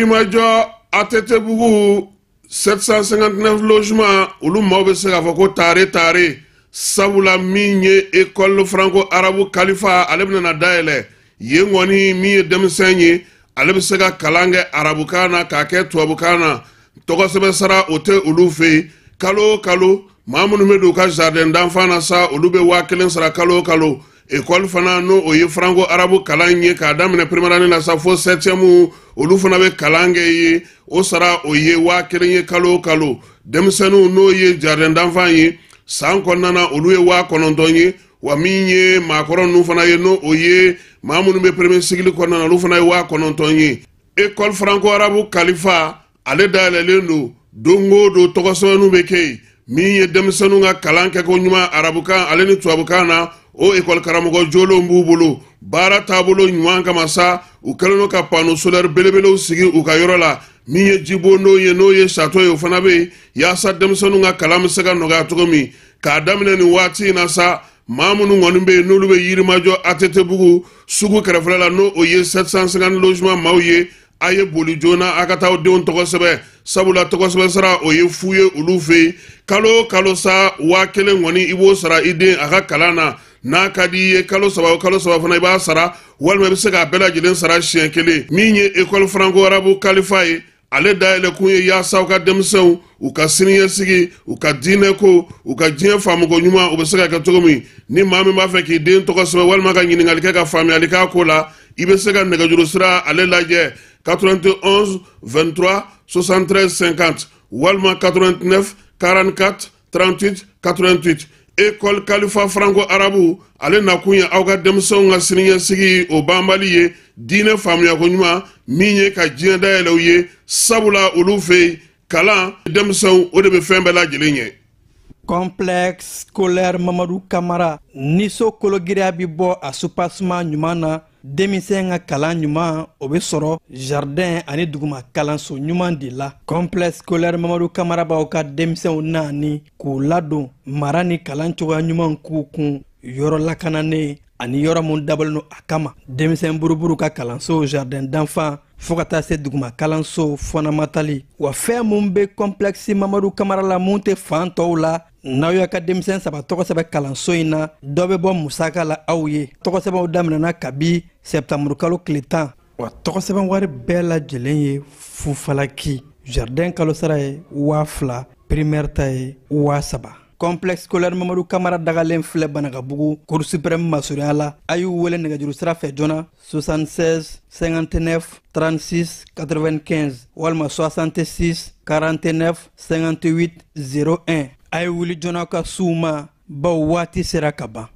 Yirimajɔ ATT-bugu 759 logement, olu maaw bɛ se k'a fɔ ko tare tare, sabula min ye école franco arabe Kalifa, ale bɛna na dayɛlɛ yen kɔni. Min ye denmisɛn ye, ale bɛ se ka kalan kɛ arabukan na k'a kɛ tubabukan na. Tɔgɔsɛbɛn sara o tɛ olu fɛ yen. Kalo o kalo, maa minnu bɛ don u ka jardin d'enfant na sa, olu bɛ 1000 sara kalo o kalo. École fana, n'o o ye franco arabe kalan ye k'a daminɛ première année la sa fo septième, olu fana bɛ kalan kɛ ye, o sara o ye 1000 ye kalo o kalo. Denmisɛnninw, n'o ye jardin d'enfant ye, san kɔnɔna na olu ye 9000 ye. Wa min ye maakɔrɔ ninnu fana ye, n'o o ye maa minnu bɛ premier cycle kɔnɔna na, olu fana ye 9000 ye. École franco arabe Kalifa, ale dayɛlɛlen don don o don, tɔgɔsɛbɛnninw bɛ kɛ yen. Min ye denmisɛnninw ka kalan kɛko ɲuman arabukan ale ni tubabukan na, o ekɔli karamɔgɔ jolenw b'u bolo. Baara taabolo ɲuman kama sa, u kɛlen don ka panneau solaire belebelew sigi u ka yɔrɔ la. Min ye jibondon ye, n'o ye château ye, o fana bɛ yen yaasa denmisɛnninw ka kalan bɛ se ka nɔgɔya cogo min. K'a daminɛ nin waati in na sa, maa minnu kɔni bɛ yen n'olu bɛ Yirimajɔ ATT-bugu sugu kɛrɛfɛla la, n'o o ye 750 logement maaw ye, a ye boli joona a ka taa aw denw tɔgɔ sɛbɛn, sabula tɔgɔ sɛbɛn sara o ye fu ye olu fɛ yen. Kalo o kalo sa, 1000 kɔni i b'o sara i den a ka kalan na. N'a ka di i ye, kalo 3 o kalo 3 fana i b'a sara, walima i bɛ se k'a bɛɛ lajɛlen sara siɲɛ kelen. Min ye école franco arabe Kalifa ye, ale dayɛlɛ kun ye yaasa u ka denmisɛnw u ka siniɲɛsigi, u ka diinɛ ko, u ka diɲɛ faamuko ɲuman, u bɛ se ka kɛ cogo min. Ni maa min b'a fɛ k'i den tɔgɔ sɛbɛn walima ka ɲininkali kɛ ka faamuyali k'a ko la, i bɛ se ka nɛgɛjuru sira ale lajɛ: 91 23 73 50 walima 89 44 38 88. École Kalifa franco arabe, ale nakun ye aw ka denmisɛnw ka siniɲɛsigi o banbali ye, diinɛ faamuyako ɲuman, min ye ka diɲɛ dayɛlɛ u ye, sabula olu fɛ yen kalan denmisɛnw o de bɛ fɛn bɛɛ lajɛlen ɲɛ. Complexe scolaire Mamadu Kamara ni so kologiriya bɛ bɔ a soubassement ɲuman na, denmisɛn ka kalan ɲuman o bɛ sɔrɔ jardin ani duguma kalanso ɲuman de la. Complexe scolaire Mamadu Kamara b'aw ka denmisɛnw naani k'u ladon mara ni kalan cogoya ɲuman k'u kun, yɔrɔ lakananen ani yɔrɔ mun dabɔlen don a kama. Denmisɛn buruburu ka kalanso, jardin d'enfant, fo ka taa se duguma kalanso fondamental. Wa fɛn mun bɛ complexe Mamadu Kamara la mun tɛ fan tɔw la, n'aw y'a ka denmisɛn 3 tɔgɔ sɛbɛn kalanso in na, dɔ bɛ bɔ musaka la aw ye. Tɔgɔ sɛbɛnw daminɛna kabi sɛptanburu kalo tile 10. Wa tɔgɔ sɛbɛn wari bɛɛ lajɛlen ye fufalaki. Jardin kalosara ye 2000, primaire ta ye 3000. Complexe scolaire Mamadu Kamara dagalen filɛ Banakabugu, Cour suprême masurunya la. A y'u wele nɛgɛjuru sira fɛ joona: 76 59 36 95 walima 66 49 58 01. A ye wuli joona ka s'u ma, bawo waati sera ka ban.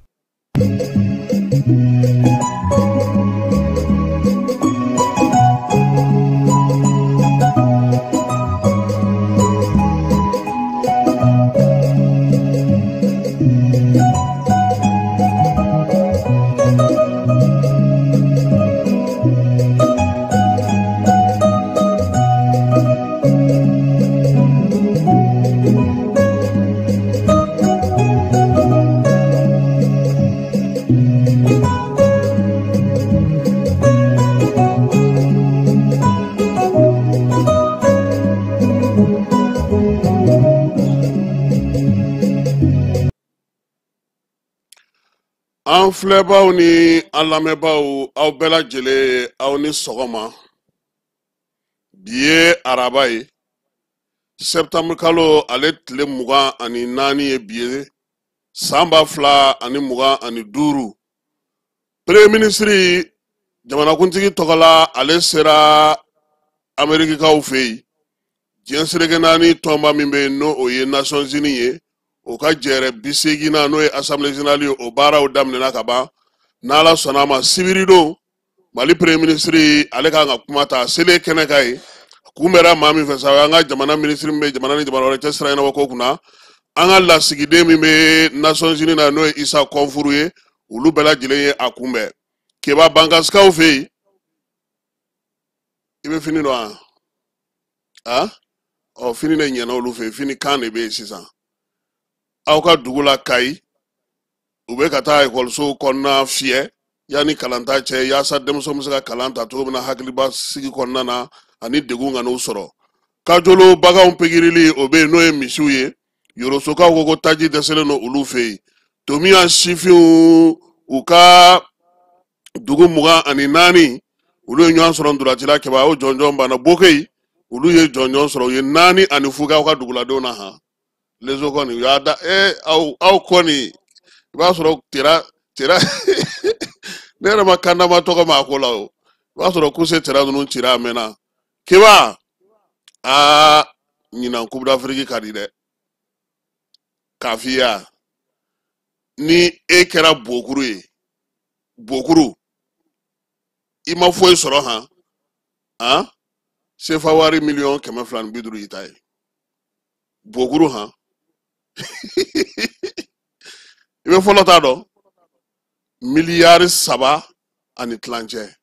An filɛbaw ni an lamɛnbaw, aw bɛɛ lajɛlen aw ni sɔgɔma. Bi ye araba ye, sɛptanburu kalo ale tile 24 ye bi ye, san 2025. Premier ministre jamanakuntigi tɔgɔ la, ale sera Amerikikaw fɛ yen. Diɲɛ seleke naani tɔnba min bɛ yen, n'o o ye Nations Unies ye, o ka jɛrɛ 80na, n'o ye Assemblée générale ye, o baaraw daminɛna ka ban. N'Ala sɔnna a ma, sibiridon Mali premier ministre ale kan ka kuma ta selen kɛnɛ kan yen. Kunbɛra maa min fɛ sa, o y'an ka jamana ministre min bɛ jamana ni jamana wɛrɛ cɛ sira ɲɛnabɔ ko kunna, an ka lasigiden min bɛ Nations Unies na, n'o ye Isa Kɔnfuru ye, olu bɛɛ lajɛlen ye a kunbɛn. Keba Bankasikaw fɛ yen, i bɛ fini dɔn wa? A ɔ fini de ɲɛna olu fɛ yen, fini kan de bɛ yen sisan. Aw ka dugu la Kayi, u bɛ ka taa ekɔlisow kɔnɔna fiyɛ yanni kalanta cɛ, yaasa denmisɛnw bɛ se ka kalan ta cogo min na hakiliba sigi kɔnɔna na Ani degun kan'u sɔrɔ. Kajolo baganw pikirili o bɛ yen, n'o ye misiw ye. Yorosokaw ko ko taji dɛsɛlen don olu fɛ yen. Tomiya sifinw u ka dugu 24, olu ye ɲɔgɔn sɔrɔ ntolacila Keba, o jɔnjɔn banna. Bokeyi olu ye jɔnjɔn sɔrɔ, u ye 4 ni fu k'aw ka duguladenw na han. Lezo kɔni u y'a da aw kɔni i b'a sɔrɔ tera tera ne yɛrɛ ma kandama tɔgɔ ma a ko la o, i b'a sɔrɔ kuse tera ninnu cira a mɛnna. Keba, aa ɲinan Coupe d'Afrique ka di dɛ. K'a f'i ye, ni e kɛra bokuru ye, bokuru i ma foyi sɔrɔ han, han sefa wari 250 miliyɔn y'i ta ye bokuru han. I bɛ fɔlɔ t'a dɔn, 3.5 miliyari.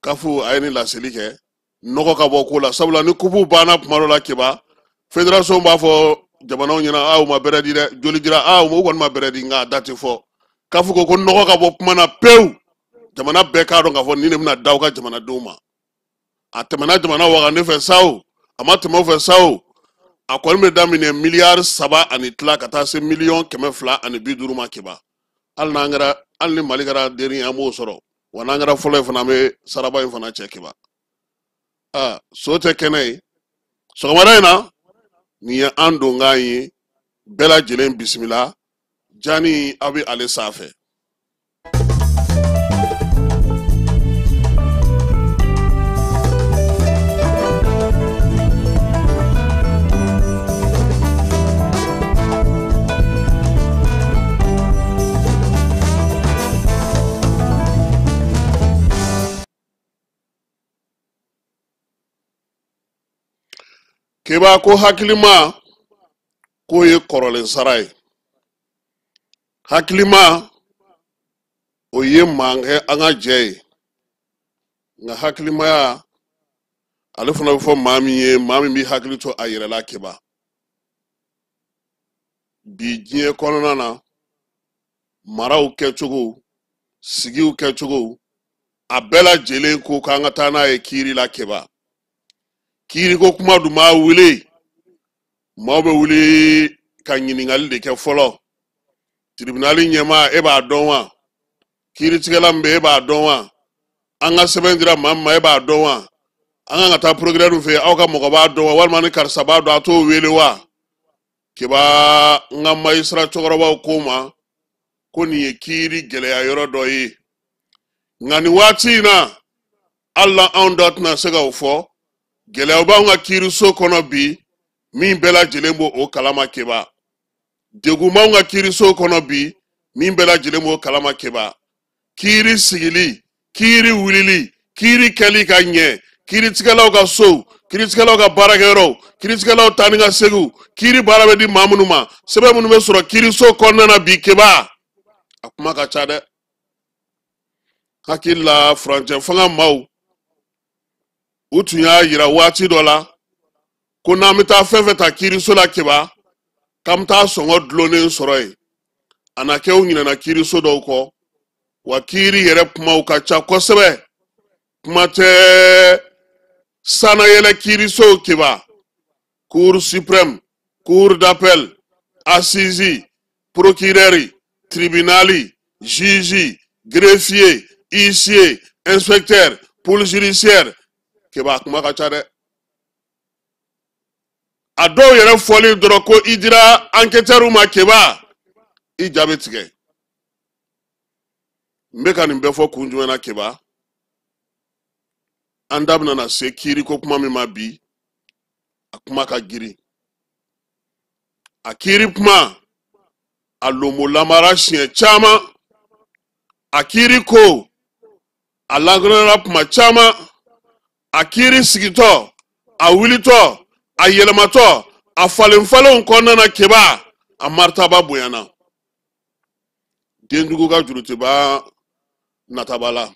Kafu a ye nin laseli kɛ nɔgɔ ka bɔ ko la, sabula ni kupu banna tuma dɔ la Keba, fédération b'a fɔ jamanaw ɲɛna a u ma bɛrɛ di dɛ, joli dira, a u kɔni ma bɛrɛ di, nka a da tɛ fɔ. Kafu ko ko nɔgɔ ka bɔ kuma na pewu, jamana bɛɛ k'a dɔn k'a fɔ nin de bɛna da aw ka jamanadenw ma. A tɛmɛna jamana wagande fɛ sa o, a ma tɛmɛ o fɛ sa o, a kɔni bɛ daminɛ 3.5 miliyari ka taa se 250 miliyɔn ma Keba. Hali n'an kɛra, hali ni Mali kɛra denni ye, an b'o sɔrɔ wa. N'an kɛra fɔlɔ ye fana, an bɛ saraba in fana cɛ Keba. Aa so tɛ kɛnɛ ye sɔgɔmada in na, nin ye an donkan ye. Bɛɛ lajɛlen bisimila jani aw bɛ ale sanfɛ. Keba ko hakilima k'o ye kɔrɔlen sara ye, hakilima o ye mankɛ an ka jɛ ye, nka hakilimaya ale fana bɛ fɔ maa min ye, maa min b'i hakili to a yɛrɛ la. Keba, bi diɲɛ kɔnɔna na, maraw kɛcogo, sigiw kɛcogo, a bɛɛ lajɛlen ko k'an ka taa n'a ye kiiri la. Keba, kiiriko kuma dun b'a wuli, maaw bɛ wuli ka ɲininkali de kɛ fɔlɔ. Tribunali ɲɛmaa, e b'a dɔn wa? Kiiritigɛla min bɛ, e b'a dɔn wa? An ka sɛbɛn dira maa min ma, e b'a dɔn wa? An kan ka taa procureur fɛ yen, aw ka mɔgɔ b'a dɔn wa? Walima ni karisa b'a dɔn, a t'o wele wa? Keba, n ka magistrat cɛkɔrɔbaw ko ma ko nin ye kiiri gɛlɛya yɔrɔ dɔ ye, nka nin waati in na, hali na anw dɔ tɛna se ka o fɔ. Gɛlɛyaw b'anw ka kiiriso kɔnɔ bi min bɛɛ lajɛlen b'o o kalama. Keba, degun b'anw ka kiiriso kɔnɔ bi min bɛɛ lajɛlen b'o kalama. Keba, kiiri sigili, kiiri wulili, kiiri kɛli ka ɲɛ, kiiritigɛlaw ka sow, kiiritigɛlaw ka baarakɛyɔrɔw, kiiritigɛlaw taa ni ka seginw, kiiri baara bɛ di maa minnu ma, sɛbɛn minnu bɛ sɔrɔ kiiriso kɔnɔna na bi, Keba, a kuma ka ca dɛ. Hakili la furancɛ fanga maaw u tun y'a yira waati dɔ la ko n'an bɛ taa fɛn fɛn ta kiiriso la, Keba, k'an bɛ taa sɔngɔ dulonnen sɔrɔ yen. A na kɛ u ɲinɛna kiiriso dɔw kɔ wa. Kiiri yɛrɛ kumaw ka ca kosɛbɛ, kuma tɛ sannayɛlɛ kiirisow. Keba, cour suprême, cour d'appel, assise, procureur, tribunal, juge, greffier, huissier, inspecteur, police judiciaire. Keba, a kuma ka ca dɛ. A dɔw yɛrɛ fɔlen dɔrɔn ko i dira enquêteur ma, Keba, i ja bɛ tigɛ. N bɛ ka nin bɛɛ fɔ kun jumɛn na? Keba, an da bɛna na se kiiriko kuma min ma bi, a kuma ka girin. A kiiri kuma, a lomolamara siɲɛ caman, a kiiri ko a lankolonya kuma caman, a kiiri sigitɔ, a wulitɔ, a yɛlɛmatɔ, a falen falenw kɔnɔna na, Keba, a maritaba bonyana. Denjugu ka juru tɛ ban nataba la,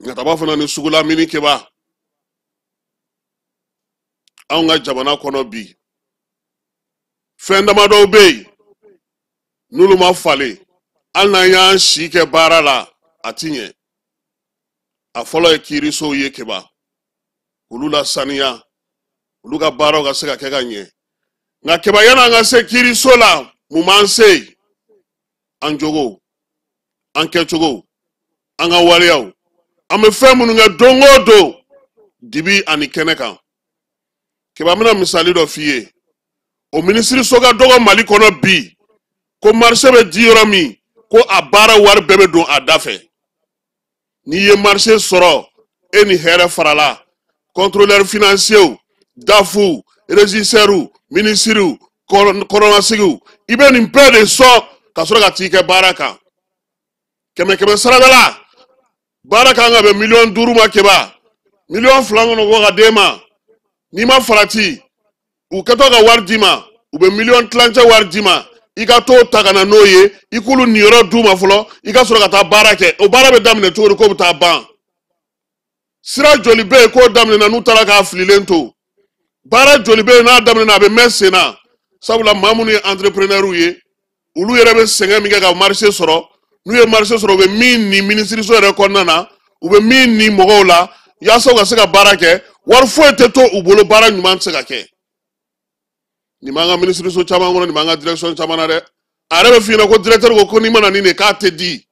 nataba fana ni sugula mini. Keba, anw ka jamana kɔnɔ bi, fɛn damadɔw bɛ yen n'olu ma falen, hali n'an y'an si kɛ baara la, a ti ɲɛ. A fɔlɔ ye kiirisow ye Keba, olu la saniya, olu ka baaraw ka se ka kɛ ka ɲɛ. Nka Keba, yan'an ka se kiiriso la, mun b'an se yen? An jogow, an kɛcogow, an ka waleyaw, an bɛ fɛn minnu kɛ don o don dibi ani kɛnɛ kan. Keba, n bɛna misali dɔ f'i ye. O minisiriso ka dɔgɔ Mali kɔnɔ bi ko marché bɛ di yɔrɔ min, ko a baara wari bɛɛ bɛ don a da fɛ. N'i ye marché sɔrɔ, e ni hɛrɛ farala. Contrôleur financier, DAF, régisseur, ministre, kɔnɔnasigiw, i bɛ nin bɛɛ de sɔn ka sɔrɔ ka t'i kɛ baara kan. Kɛmɛ kɛmɛ sarada la, baara kan ka bɛn 5 miliyɔn ma Keba, 2 miliyɔn kɔnɔ bɔ ka d'e ma. N'i ma farati, u kɛtɔ ka wari d'i ma, u bɛ 1.5 miliyɔn wari d'i ma, i ka t'o ta ka na n'o ye, i k'olu niyɔrɔ d'u ma fɔlɔ, i ka sɔrɔ ka taa baara kɛ. O baara bɛ daminɛ cogo di k'o bɛ taa ban? Sira joli bɛ yen k'o daminɛna, n'u taara k'a fililen to? Baara joli bɛ yen n'a daminɛna, a bɛ mɛn sen na? Sabula maa minnu ye entrepreneur ye, olu yɛrɛ bɛ sɛgɛn min kɛ ka marché sɔrɔ, n'u ye marché sɔrɔ, u bɛ min ni minisiriso yɛrɛ kɔnɔna na, u bɛ min ni mɔgɔw la yaasa u ka se ka baara kɛ, wari foyi tɛ to u bolo, baara ɲuman tɛ se ka kɛ. Nin b'an ka minisiriso caman kɔnɔ, nin b'an ka direction caman na dɛ. A yɛrɛ bɛ f'i ɲɛna ko directeur ko ko n'i ma na nin de, k'a tɛ di.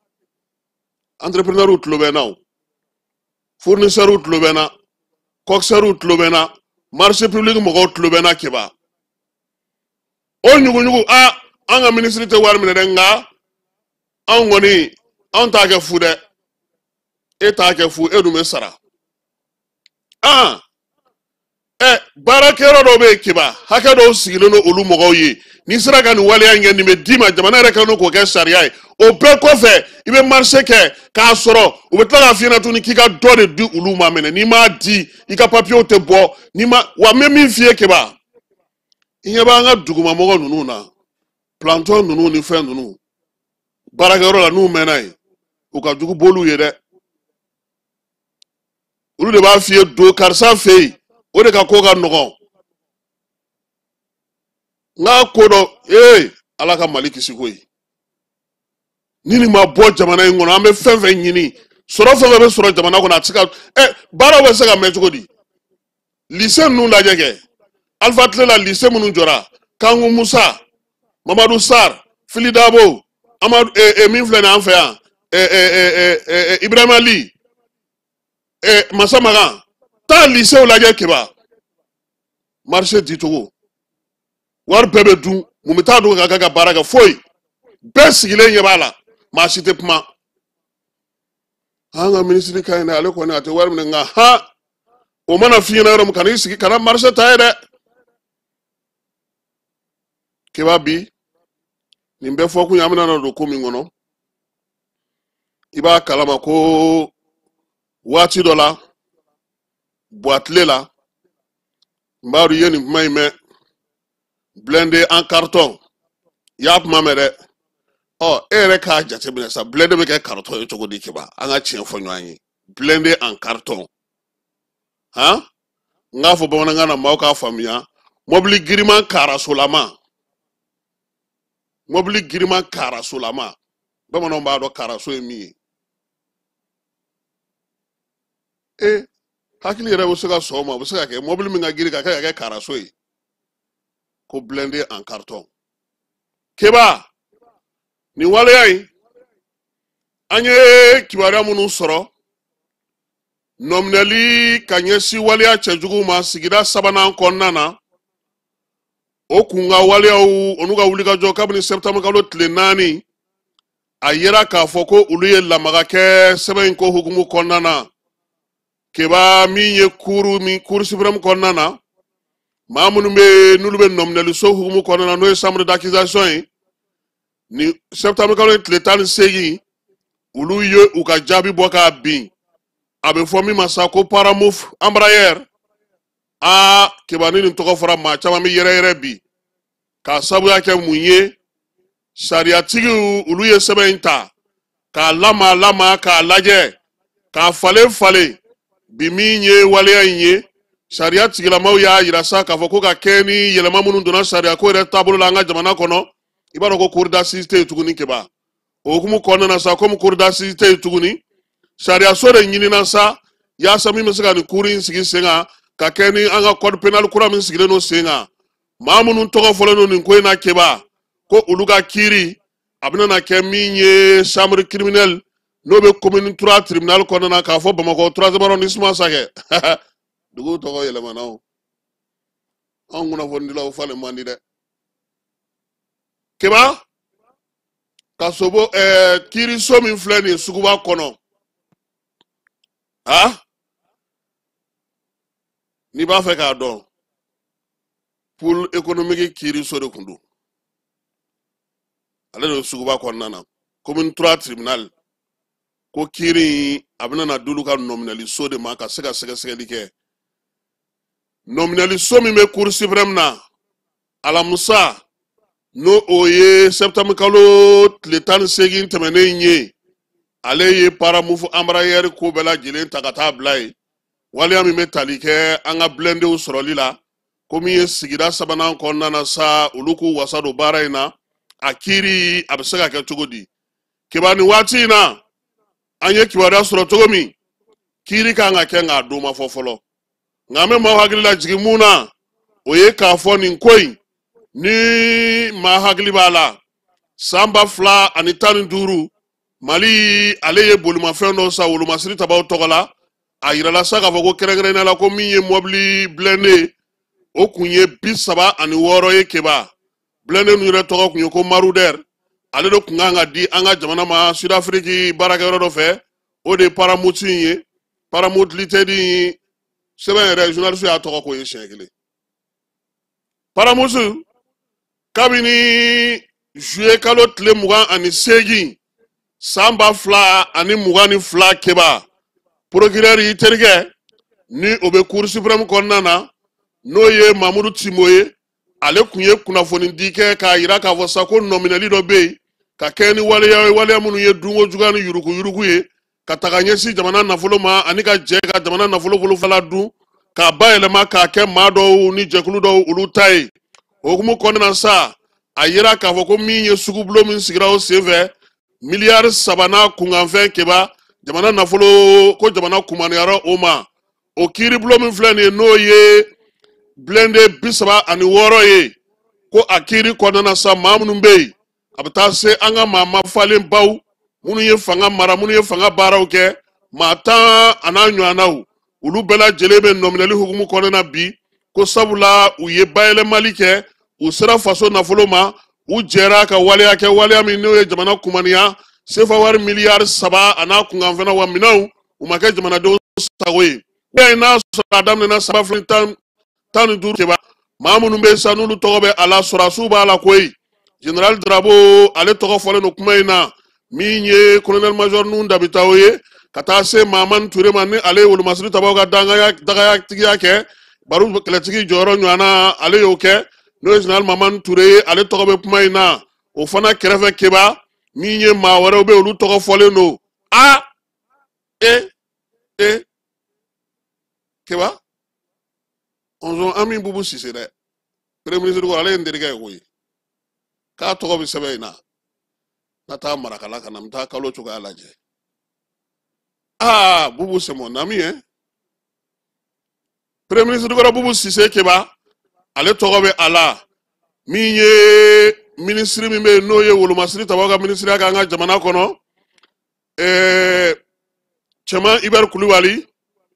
Entrepreneur tulo bɛ n na, o fournisseur tulo bɛ n na, coxeur tulo bɛ n na, marché public mɔgɔw tulo bɛ n na. Keba, o ɲuguɲugu, a an ka minisiri tɛ wari minɛ dɛ, nka anw kɔni, anw t'a kɛ fu dɛ. E t'a kɛ fu, e dun bɛ sara. Aa ɛ, baarakɛyɔrɔ dɔw bɛ yen Keba, hakɛ dɔw sigilen don olu mɔgɔw ye. N'i sera ka nin waleya in kɛ, nin bɛ d'i ma. Jamana yɛrɛ kɛlen don k'o kɛ sariya ye. O bɛɛ kɔfɛ, i bɛ marché kɛ k'a sɔrɔ, u bɛ tila k'a f'i ɲɛna tuguni k'i ka dɔ de di olu ma minɛ. N'i m'a di, i ka papiyew tɛ bɔ. N'i ma wa, n bɛ min f'i ye Keba, i ɲɛ b'an ka dugumamɔgɔ ninnu na, planton ninnu ni fɛn ninnu, baarakɛyɔrɔ la, n'u mɛnna yen, u ka jugu boliw ye dɛ. Olu de b'a f'i ye don karisa fɛ yen, o de ka ko ka nɔgɔn. N k'a ko dɔ ee, Ala ka Mali kisi koyi. Ni nin ma bɔ jamana in kɔnɔ, an bɛ fɛn fɛn ɲini, sɔrɔ fɛn fɛn bɛ sɔrɔ jamana kɔnɔ, a tɛ se ka ɛ, baaraw bɛ se ka mɛn cogo di? Lycée ninnu lajɛ kɛ, Alpha tile la, lycée minnu jɔra, Kanku Musa, Mamadu Sar, Fili Dabo, Amadu ɛ ɛ min filɛ nin an fɛ yan, ɛ ɛ ɛ ɛ Ibrahima Ly, ɛ Masa Magan, taa lycée lajɛ Keba, marché dicogo, wari bɛɛ bɛ dun. Mun bɛ taa don ka kɛ ka baara kɛ? Foyi. Bɛɛ sigilen ɲɛ b'a la, maa si tɛ kuma. An ka minisiri ka ɲi dɛ, ale kɔni a tɛ wari minɛ. Nka han, o mana f'i ɲɛna yɔrɔ min, kan'i sigi, kana marché ta ye dɛ. Keba, bi nin bɛɛ fɔ kun ye, an bɛna don ko min kɔnɔ, i b'a kalama ko waati dɔ la, Buwatile la, n b'a dɔn i ye nin kuma in mɛn, blindé en carton, i y'a kuma mɛn dɛ. Ɔ, e yɛrɛ k'a jateminɛ sa, blindé bɛ kɛ carton ye cogo di? Keba, an ka tiɲɛ fɔ ɲɔgɔn ye, blindé en carton, han, n k'a fɔ bamanankan na, maaw k'a faamuya, mɔbili giriman karasolama, mɔbili giriman karasolama. Bamananw b'a dɔn karaso ye min ye. E hakili yɛrɛ bɛ se ka sɔn o ma? O bɛ se ka kɛ mɔbili min ka girin ka kɛ ka kɛ karaso ye, ko blindé en carton. Keba, nin waleya in, an ye kibaruya minnu sɔrɔ nɔminɛli ka ɲɛsin waleya cɛjuguw ma sigida sabanan kɔnɔna na, o kun ka waleyaw, olu ka wulikajɔ kabini septembre kalo tile 4, a yera k'a fɔ ko olu ye lamaga kɛ sɛbɛn in ko hukumu kɔnɔna na. Keba, min ye cour min, cour suprême kɔnɔna na, maa minnu bɛ yen n'olu bɛ nɔminɛliso hukumu kɔnɔna na, n'o ye chambre d'accusation ye, ni septembre kalo tile 18, olu ye u ka jaabi bɔ k'a bin. A bɛ fɔ min ma sa ko Paramount Embraer. Aa Keba, ni nin tɔgɔ fɔra, maa caman bɛ yɛrɛ yɛrɛ bi, k'a sababuya kɛ mun ye? Sariyatigiw, olu ye sɛbɛn in ta k'a lama lama, k'a lajɛ, k'a falen falen. Bi, min ye waleya in ye, sariya tigilamaw y'a yira sa k'a fɔ ko ka kɛ ni yɛlɛma minnu donna sariya ko yɛrɛ taabolo la an ka jamana kɔnɔ, i b'a dɔn ko cour d'assises tɛ yen tuguni. Keba, o hukumu kɔnɔna na sa, komi cour d'assises tɛ yen tuguni, Sariyaso de ɲinina sa yaasa min bɛ se ka nin kuuru in sigi sen kan ka kɛ ni an ka code pénal kura min sigilen don sen kan. Maa minnu tɔgɔ fɔlen don nin ko in na Keba, ko olu ka kiiri a bɛna na kɛ min ye chambre criminelle n'o bɛ commune 3 tribunal kɔnɔna na, k'a fɔ Bamakɔ 3e arrondissement sa kɛ. Dugu tɔgɔ yɛlɛmana o, anw kunnafonidilaw falen man di dɛ. Keba, kasobo kiiriso min filɛ nin ye suguba kɔnɔ, a n'i b'a fɛ k'a dɔn, pôle économique kiiriso de kun don, ale de bɛ suguba kɔnɔna na, commune 3 tribunal. Ko kiiri in a bɛna na d'olu ka nɔminɛliso de ma ka se ka sɛgɛsɛgɛli kɛ. Nɔminɛliso min bɛ cour suprême na, alamisa n'o o ye septembre kalo tile 18 tɛmɛnen in ye, ale ye Paramount Embraer ko bɛɛ lajɛlen ta ka taa bila yen. Waleya min bɛ tali kɛ an ka blindéw sɔrɔli la, ko min ye sigida sabanan kɔnɔna na sa, olu k'u wasa don baara in na, a kiiri a bɛ se ka kɛ cogo di? Keba, nin waati in na, an ye kibaruya sɔrɔ cogo min, kiiri kan ka kɛ, nka a don ma fɔ fɔlɔ. Nka an bɛ maaw hakili lajigin mun na, o ye k'a fɔ nin ko in, ni maa hakili b'a la, san 2015, Mali ale ye bolimafɛn dɔ san wolomasiri tabaw tɔgɔ la. A yirala sa k'a fɔ ko kɛrɛnkɛrɛnnenya la, ko min ye mɔbili blindé, o kun ye 36 ye. Keba, blindé ninnu yɛrɛ tɔgɔ kun ye ko Marauder. Ale de kun kan ka di an ka jamana ma Sud-Afrique baarakɛyɔrɔ dɔ fɛ, o de ye Paramount in ye, Paramount Limited in. Sɛbɛn yɛrɛ, journaliste y'a tɔgɔ k'o ye siɲɛ kelen. Paramount, kabini juillet kalo tile 28 san 2022, Keba, procureur y'i terikɛ ni o bɛ cour suprême kɔnɔna na, n'o ye Mamudu Timo ye, ale kun ye kunnafoni di kɛ k'a yira k'a fɔ sa ko nɔminɛli dɔ bɛ yen ka kɛ ni waleya ye, waleya minnu ye dunko juguya ni yuruguyurugu ye ka taga ɲɛsin jamana nafolo ma, ani ka jɛ ka jamana nafolo bolofala dun k'a bayɛlɛma k'a kɛ maa dɔw ni jɛkulu dɔw olu ta ye. O hukumu kɔnɔna na sa, a yira k'a fɔ ko min ye sugubulon min sigira o senfɛ, miliyari 3 n'a kunkanfɛn, Keba, jamana nafolo, ko jamana kumaniyara o ma. O kiiribulon min filɛ nin ye, n'o ye blindé 36 ye, ko a kiiri kɔnɔna na sa, maa minnu bɛ yen, a bɛ taa se an ka maa mafalen baw minnu ye fanga mara, minnu ye fanga baaraw kɛ, maa 10 a n'a ɲɔgɔnnaw, olu bɛɛ lajɛlen bɛ nɔminɛli hukumu kɔnɔna na bi, ko sabula u ye bayɛlɛmali kɛ, u sera faso nafolo ma, u jɛra ka waleya kɛ, waleya min n'o ye jamana kumaniya sefa wari miliyari 3 a n'a kunkanfɛn wa minɛnw u ma kɛ jamanadenw sago ye. N'a sɔrɔ a daminɛna saba fila tan tan ni duuru, Keba, maa minnu bɛ sa n'olu tɔgɔ bɛ a la, sɔrɔdasiw b'a la koyi. Général Drabo, ale tɔgɔ fɔlen don kuma in na, min ye colonel major Nun Dabitaw ye, ka taa se Mamani Ture ma, ni ale ye wolomasiri tabaw ka dagayatigiya kɛ, baro kɛlɛtigi jɔyɔrɔ ɲɔgɔnna ale y'o kɛ, n'o ye général Mamani Ture ye, ale tɔgɔ bɛ kuma in na. O fana kɛrɛfɛ, Keba, min ye maa wɛrɛw bɛ, olu tɔgɔ fɔlen don. A e e Keba, ɔnzɔn Ami Bubu Sise dɛ, premier ministre kɔrɔ, ale ye n terikɛ ye koyi, k'a tɔgɔ bɛ sɛbɛn in na. Na taa Marakala ka na, n bɛ taa kalo cogoya lajɛ. Aa, Bubu, c'est mon ami hein. Premier ministre kɔrɔ Bubu Sise, Keba, ale tɔgɔ bɛ a la. Min ye minisiri min bɛ yen, n'o ye wolomasiri tabaw ka minisiriya kɛ an ka jamana kɔnɔ, Cɛman Ibɛri Kulubali,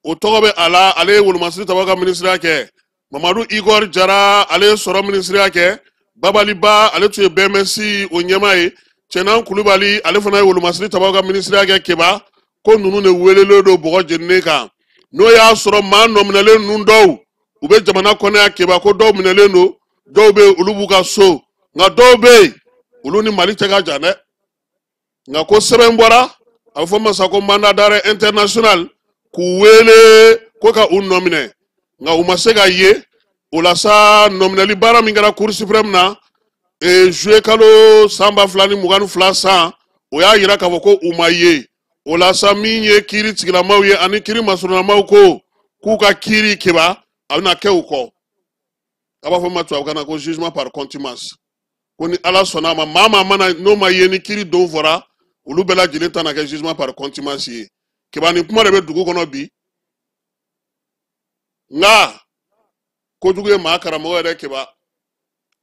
o tɔgɔ bɛ a la, ale ye wolomasiri tabaw ka minisiriya kɛ. Mamadu Igor Jara, ale ye sɔrɔ minisiriya kɛ. Babaliba, ale tun ye BMS o ɲɛmaa ye. Cɛnan Kulubali, ale fana ye wolomasiri tabaw ka minisiriya kɛ. Keba, ko ninnu de welelen don bɔgɔ jeninen kan, n'o y'a sɔrɔ maa nɔminɛlen ninnu dɔw u bɛ jamana kɔnɔ yan. Keba, ko dɔw minɛlen don, dɔw bɛ yen, olu b'u ka so, nka dɔw bɛ yen, olu ni Mali cɛ ka jan dɛ. Nka ko sɛbɛn bɔra, a bɛ fɔ ma sa ko mandat d'arrêt international, k'u wele ko ka u nɔminɛ, nka u ma se ka ye. O la sa, nɔminɛli baara min kɛra cour suprême na juillet kalo san 2022 san, o y'a yira k'a fɔ ko u ma ye. O la sa, min ye kiiri tigilamaw ye ani kiiri masurunamaw, ko k'u ka kiiri, Keba, a bɛna kɛ u kɔ. A b'a fɔ ma tubabukan na ko jugement par contumace. Ko ni Ala sɔnna a ma, maa maa mana n'o ma ye ni kiiri don fɔra, olu bɛɛ lajɛlen ta na kɛ jugement par contumace ye. Keba nin kuma de bɛ dugu kɔnɔ bi. Nka kojugu ye maa karamɔgɔ yɛrɛ Keba,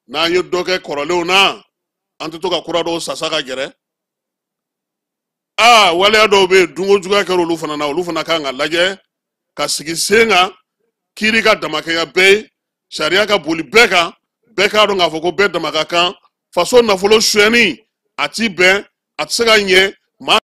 n'an ye dɔ kɛ kɔrɔlenw na, an tɛ to ka kura dɔw sasa ka gɛrɛ. Aa, waleya dɔw bɛ yen, dunko juguya kɛra olu fana na, olu fana kan ka lajɛ ka sigi sen kan, kiiri ka damakɛnya bɛɛ ye, sariya ka boli bɛɛ kan, bɛɛ k'a dɔn k'a fɔ ko bɛɛ dama ka kan. Faso nafolo sonyɛni a ti bɛn, a tɛ se ka ɲɛ, maa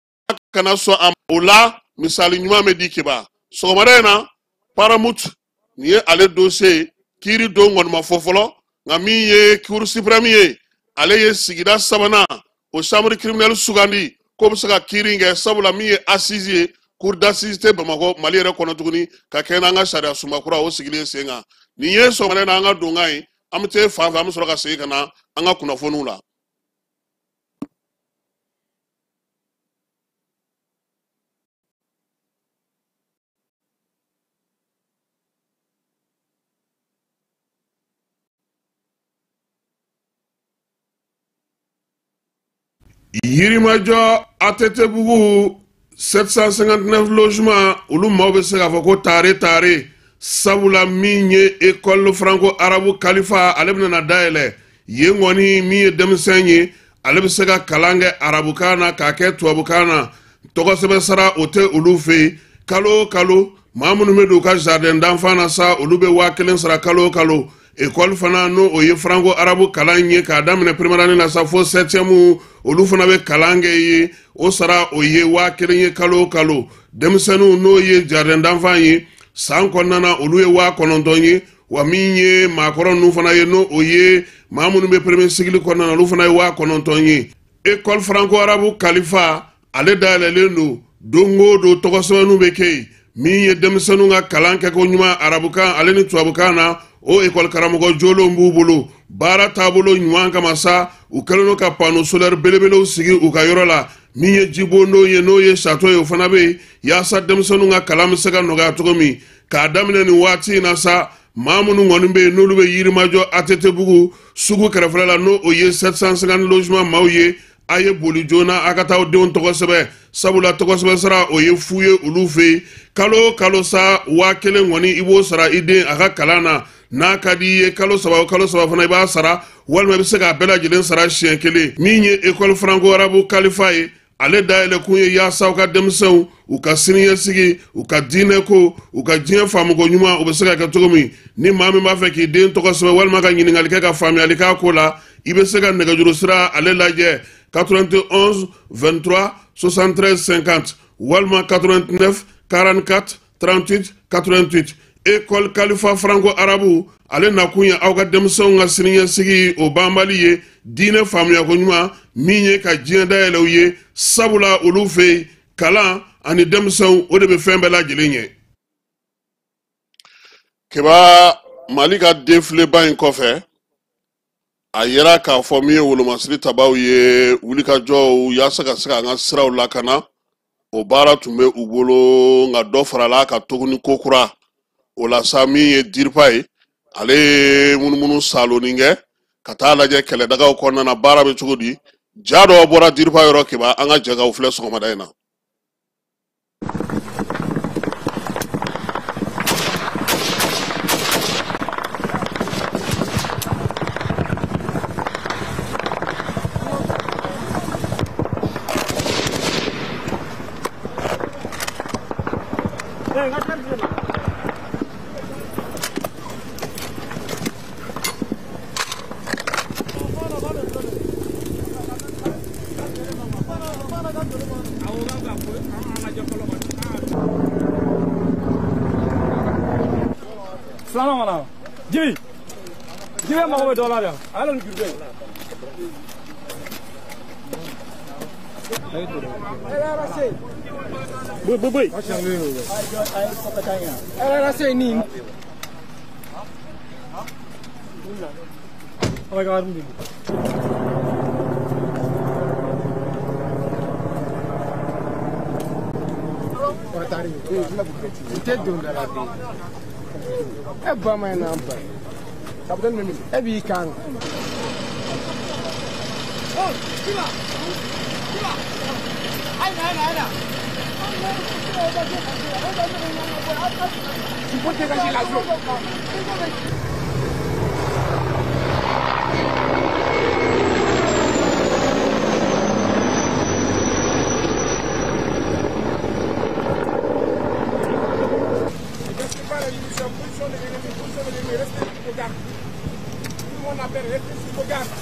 kana sɔn a ma. O la misali ɲuman bɛ di Keba. Sɔgɔmada in na, Paramut nin ye ale dossier ye, kiiri don kɔni ma fɔ fɔlɔ, nka min ye Cour suprême ye, ale ye sigida sabanan o chambre criminelle sugandi k'o bɛ se ka kiiri in kɛ, sabula min ye assise ye, cour d'assise tɛ Bamakɔ Mali yɛrɛ kɔnɔ tuguni, ka kɛɲɛ n'an ka sariya sunba kura o sigilen sen kan. Nin ye sɔgɔmada in na an ka donkan ye, an bɛ taa fan fɛ, an bɛ sɔrɔ ka segin ka na an ka kunnafoniw la. Yirimajɔ ATT-bugu 759 logements, olu maaw bɛ se k'a fɔ ko tare tare, sabula min ye école franco arabe Kalifa, ale bɛna na dayɛlɛ yen kɔni. Min ye denmisɛn ye, ale bɛ se ka kalan kɛ arabukan na k'a kɛ tubabukan na, tɔgɔ sɛbɛn sara o tɛ olu fɛ yen. Kalo o kalo, maa minnu bɛ don u ka jardin d'enfant na sa, olu bɛ 1000 sara kalo o kalo. École fana, n'o o ye franco arabe kalan ye, k'a daminɛ première année na sa fo septième, olu fana bɛ kalan kɛ yen, o sara o ye 1000 ye kalo o kalo. Denmisɛnninw, n'o ye jardin d'enfant ye, san kɔnɔna na olu ye 9000 ye. Wa min ye maakɔrɔ ninnu fana ye, n'o o ye maa minnu bɛ premier cycle kɔnɔna na, olu fana ye 9000 ye. École franco arabe Kalifa, ale dayɛlɛlen don, don o don tɔgɔ sɛbɛnniw bɛ kɛ yen. Min ye denmisɛnninw ka kalan kɛko ɲuman arabukan ale ni tubabukan na, o ekɔli karamɔgɔ jolenw b'u bolo. Baara taabolo ɲuman kama sa, u kɛlen don ka panneau solaire belebelew sigi u ka yɔrɔ la. Min ye jibondon ye, n'o ye château ye, o fana bɛ yen yaasa denmisɛnninw ka kalan bɛ se ka nɔgɔya cogo min. K'a daminɛ nin waati in na sa, maa minnu kɔni bɛ yen n'olu bɛ Yirimajɔ ATT-bugu sugu kɛrɛfɛla la, n'o o ye 750 logements maaw ye, a ye boli joona a ka taa aw denw tɔgɔ sɛbɛn, sabula tɔgɔ sɛbɛn sara o ye fu ye olu fɛ yen. Kalo o kalo sa, 1000 kɔni i b'o sara i den a ka kalan na. N'a ka di i ye, kalo saba o kalo saba fana i b'a sara, walima i bɛ se k'a bɛɛ lajɛlen sara siɲɛ kelen. Min ye école franco arabe Kalifa ye, ale dayɛlɛ kun ye yaasa u ka denmisɛnw u ka siniɲɛsigi, u ka diinɛ ko, u ka diɲɛ faamuko ɲuman, u bɛ se ka kɛ cogo min. Ni maa min b'a fɛ k'i den tɔgɔ sɛbɛn walima ka ɲininkali kɛ ka faamuyali k'a ko la, i bɛ se ka nɛgɛjuru sira ale lajɛ 91 23 73 50 walima 89 44 38 88. École Kalifa franco arabe, ale nakun ye aw ka denmisɛnw ka siniɲɛsigi o banbali ye, diinɛ faamuyako ɲuman, min ye ka diɲɛ dayɛlɛ u ye, sabula olu fɛ yen kalan ani denmisɛnw o de bɛ fɛn bɛɛ lajɛlen ɲɛ. Keba, Mali ka défilé-ba in kɔfɛ, a yera k'a fɔ min ye wolomasiri tabaw ye wulikajɔw yaasa ka se k'an ka siraw lakana, o baara tun bɛ u bolo, nka dɔ farala a kan tuguni ko kura. O la sa, min ye DIRPA ye, ale ye munumunu salonin kɛ ka taa lajɛ kɛlɛdagaw kɔnɔna na baara bɛ cogo di. Ja dɔ bɔra DIRPA yɔrɔ Keba, an ka jɛ k'aw filɛ sɔgɔmada in na. Filanan mana Jibi, Jibi mago bɛ dɔ la dɛ, a yɛrɛ ni juru bɛ yen. Boyi boyi boyi. RRC ni. Ala ka wari di. N tɛ don da la bi. E ba ma ɲi n'an ba ye. E b'i kan. Il faut dégager la zone. Position de l'ennemi, position de l'ennemi, restez sur vos gardes. Tout le monde appelle, restez sur vos gardes.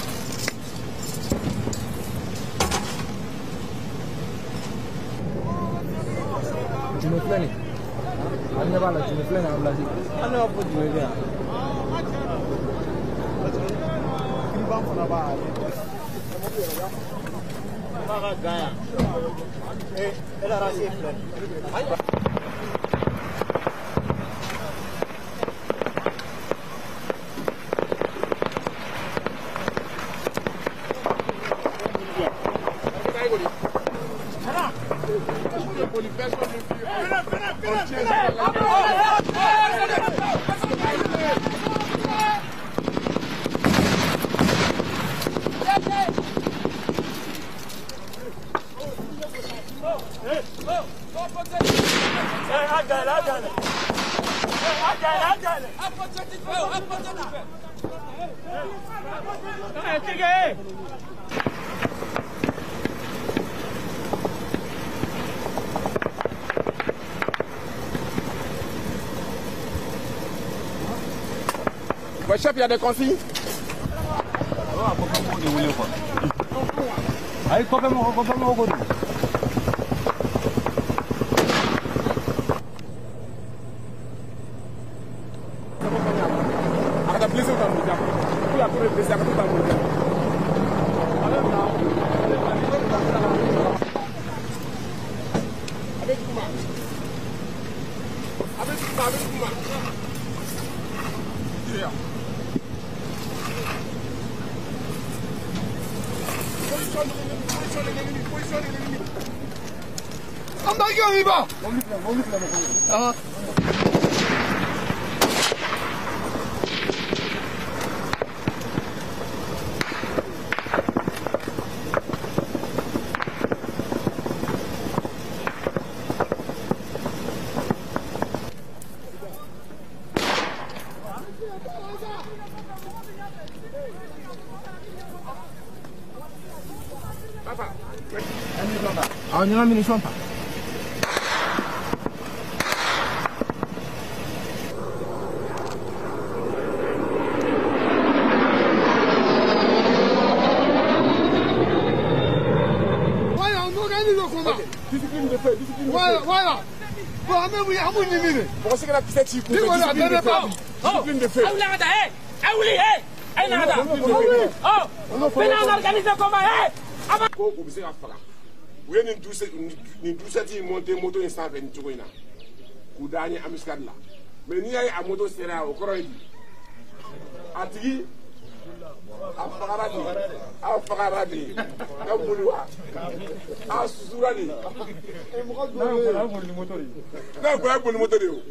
Jumɛn filɛ nin an ɲɛ b'a la jumɛn filɛ nin an bila an ne b'a fɔ jumɛn bɛ yan. Kiriban fana b'a ale. B'a ka gan yan. Ee e la rase filɛ nin. Votre chef, il y a des consignes. Ah, ɲɛna munition ta. Voilà, on organise le combat. Discipline de feu, discipline de feu. Voilà. Bon, bon, c'est que la piste est discipline de feu. Ko u bɛ se ka faga. U ye nin doucette in monter moto in sanfɛ nin cogo in na k'u da an ye embuscade la mais n'i y'a ye a moto sera yan o kɔrɔ ye di a tigi a fagara de a fagara de ka boli wa a susura de n'a ye boli moto de ye o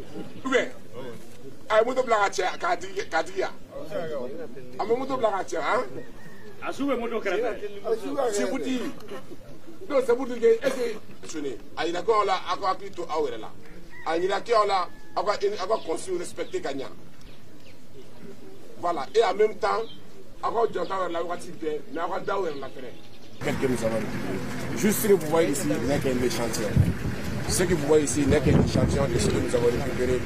ou bien a ye moto bila ka cɛ k'a tigi yan a ma moto bila ka cɛ han. A su bɛ moto kɛrɛfɛ. C'est pour dire. Donc c'est pour dire que est-ce que a yira ko la aw ka hakili to aw yɛrɛ la a yira ko la aw ka consigne respecter ka ɲa. Voilà, et en même temps aw ka jɔ t'aw yɛrɛ la wagati bɛɛ mais aw ka da aw yɛrɛ la fɛnɛ. Quelqu'un nous avons récupéré. Juste ce que vous voyez ici n'est qu'un échantillon. Ce que vous voyez ici n'est qu'un échantillon de ce que nous avons récupéré.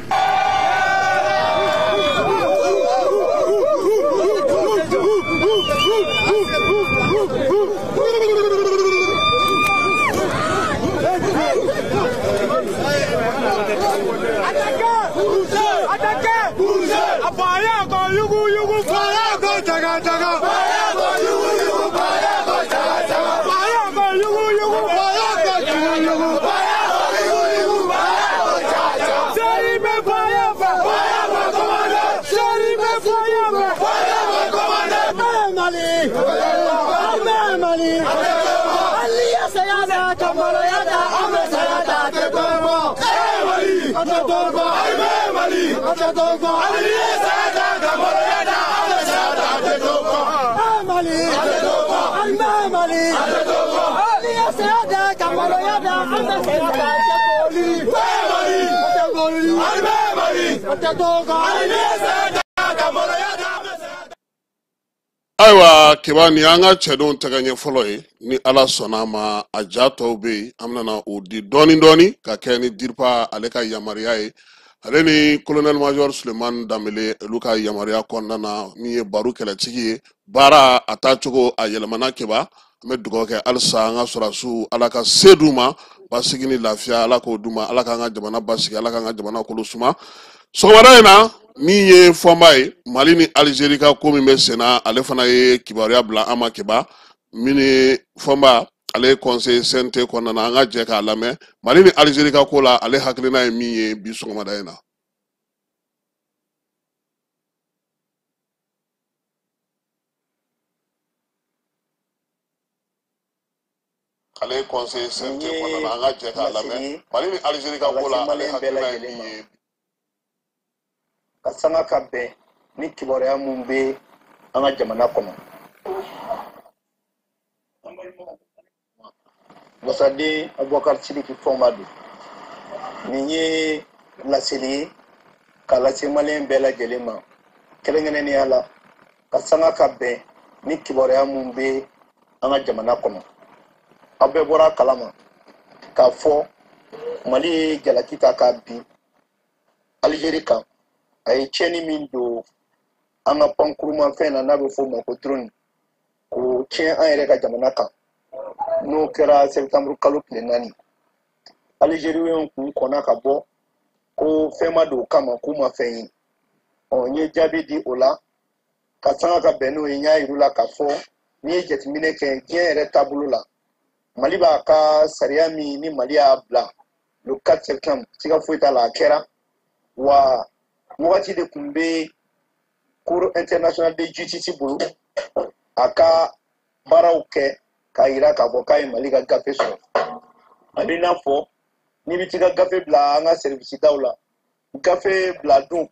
Mali. saya da ka maloya da an bɛ saya da a tɛ boli. Mali. A tɛ boli. Mali. A tɛ to kan. Hali n'i ye saya da ka maloya da an bɛ saya da. Ayiwa Keba, nin y'an ka cɛdenw tɛgɛ ɲɛ fɔlɔ ye. Ni Ala sɔnna a ma, a ja tɔw bɛ yen, an bɛna o di dɔɔni dɔɔni ka kɛ ni DIRPA ale ka yamaruya ye, ale ni colonel major Sulemani Danbele olu ka yamaruya kɔnɔna na, min ye baro kɛlɛtigi ye. Baara a taacogo a yɛlɛmana Keba. An bɛ dugawu kɛ halisa an ka sɔrɔdasiw, Ala ka se d'u ma, basigi ni lafiya Ala k'o d'u ma, Ala k'an ka jamana basigi, Ala k'an ka jamana kolo suma. Sɔgɔmada in na, min ye fɔnba ye, Mali ni Alizeri ka ko min bɛ sen na, ale fana ye kibaruya bila an ma Keba. Min ye fɔnba, ale ye conseil CNT kɔnɔna na, an ka jɛ k'a lamɛn Mali ni Alizeri ka ko la, ale hakilina ye min ye bi sɔgɔmada in na. Ale ye conseil CNT kɔnɔna na, an ka jɛ k'a lamɛn Mali ni Alizeri ka ko la, ale hakilina ye min ye. Ka sanga ka bɛn ni kibaruya mun bɛ an ka jamana kɔnɔ. Wasaden Abubakar Sidiki Fɔnba don. Nin ye laseli ye k'a lase maliyɛn bɛɛ lajɛlen ma, kɛrɛnkɛrɛnnenya la ka sanga ka bɛn ni kibaruya mun bɛ an ka jamana kɔnɔ. Aw bɛɛ bɔra a kalama k'a fɔ Mali ye jalaki ta k'a bin Alizeri kan. A ye tiɲɛni min don an ka pankurumafɛn na, n'a bɛ f'o ma ko drone, k'o tiɲɛ an yɛrɛ ka jamana kan, n'o kɛra septembre kalo tile 4. Alizeriw kun kɔnna ka bɔ ko fɛn ma don o kama, k'u ma fɛn ye. Ɔ, n ye jaabi di o la ka sanga ka bɛn n'o ye. N y'a yir'u la k'a fɔ n'i ye jateminɛ kɛ diɲɛ yɛrɛ taabolo la, Mali b'a ka sariya min ni Mali y'a bila le 4 septembre, siga foyi t'a la, a kɛra. Wa wagati de tun bɛ Cour internationale de justice bolo a ka baaraw kɛ k'a yira k'a fɔ k'a ye Mali ka gafe sɔrɔ. A b'i n'a fɔ n'i bɛ t'i ka gafe bila an ka service daw la, gafe bila don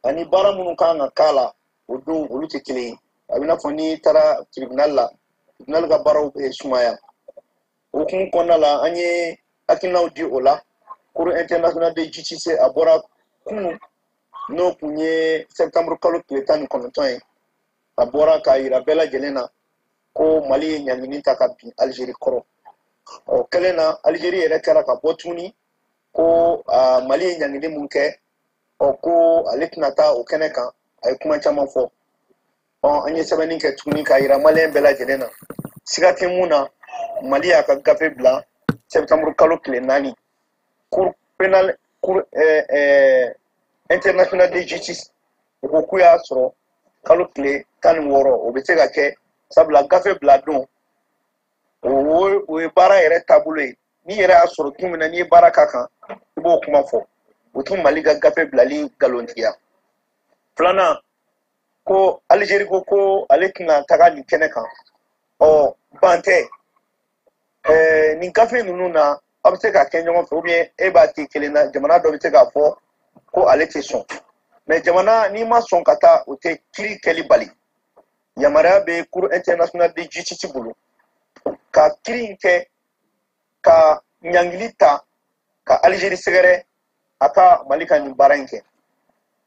ani baara minnu kan ka k'a la o don, olu tɛ kelen ye. A bɛ n'a fɔ n'i taara tribunal la, tribunal ka baaraw bɛ sumaya. O hukumu kɔnɔna la, an ye hakilinaw di o la. Cour internationale de justice a bɔra kunun, n'o kun ye septembre kalo tile 19 ye, a bɔra k'a yira bɛɛ lajɛlen na ko Mali ye ɲangini ta ka bin Alizeri kɔrɔ. Ɔ kɛlen na, Alizeri yɛrɛ kɛra ka bɔ tuguni ko Mali ye ɲangini mun kɛ, ɔ ko ale tɛna taa o kɛnɛ kan. A ye kuma caman fɔ. Ɔ, an ye sɛbɛnni kɛ tuguni k'a yira maliyɛn bɛɛ lajɛlen na, siga tɛ mun na, Mali y'a ka gafe bila septembre kalo tile 4. Cour pénale, Cour internationale de justice, u ko k'u y'a sɔrɔ kalo tile 16. O bɛ se ka kɛ sabula gafe bila don, o ye baara yɛrɛ taabolo ye. N'i yɛrɛ y'a sɔrɔ tun min na, n'i ye baara k'a kan, i b'o kuma fɔ. O tun Mali ka gafe bilali nkalontigiya. Filanan, ko Alizeri ko ko ale tɛna taga nin kɛnɛ kan. Ɔ, ban tɛ nin gafe ninnu na, aw bɛ se k'a kɛ ɲɔgɔn fɛ, ou bien e b'a kɛ kelen na. Jamana dɔ bɛ se k'a fɔ ko ale tɛ sɔn, mais jamana n'i ma sɔn ka taa, o tɛ kiiri kɛli bali. Yamaruya bɛ Cour internationale de justice bolo ka kiiri in kɛ, ka ɲangili ta ka Alizeri sɛgɛrɛ a ka Mali ka nin baara in kɛ.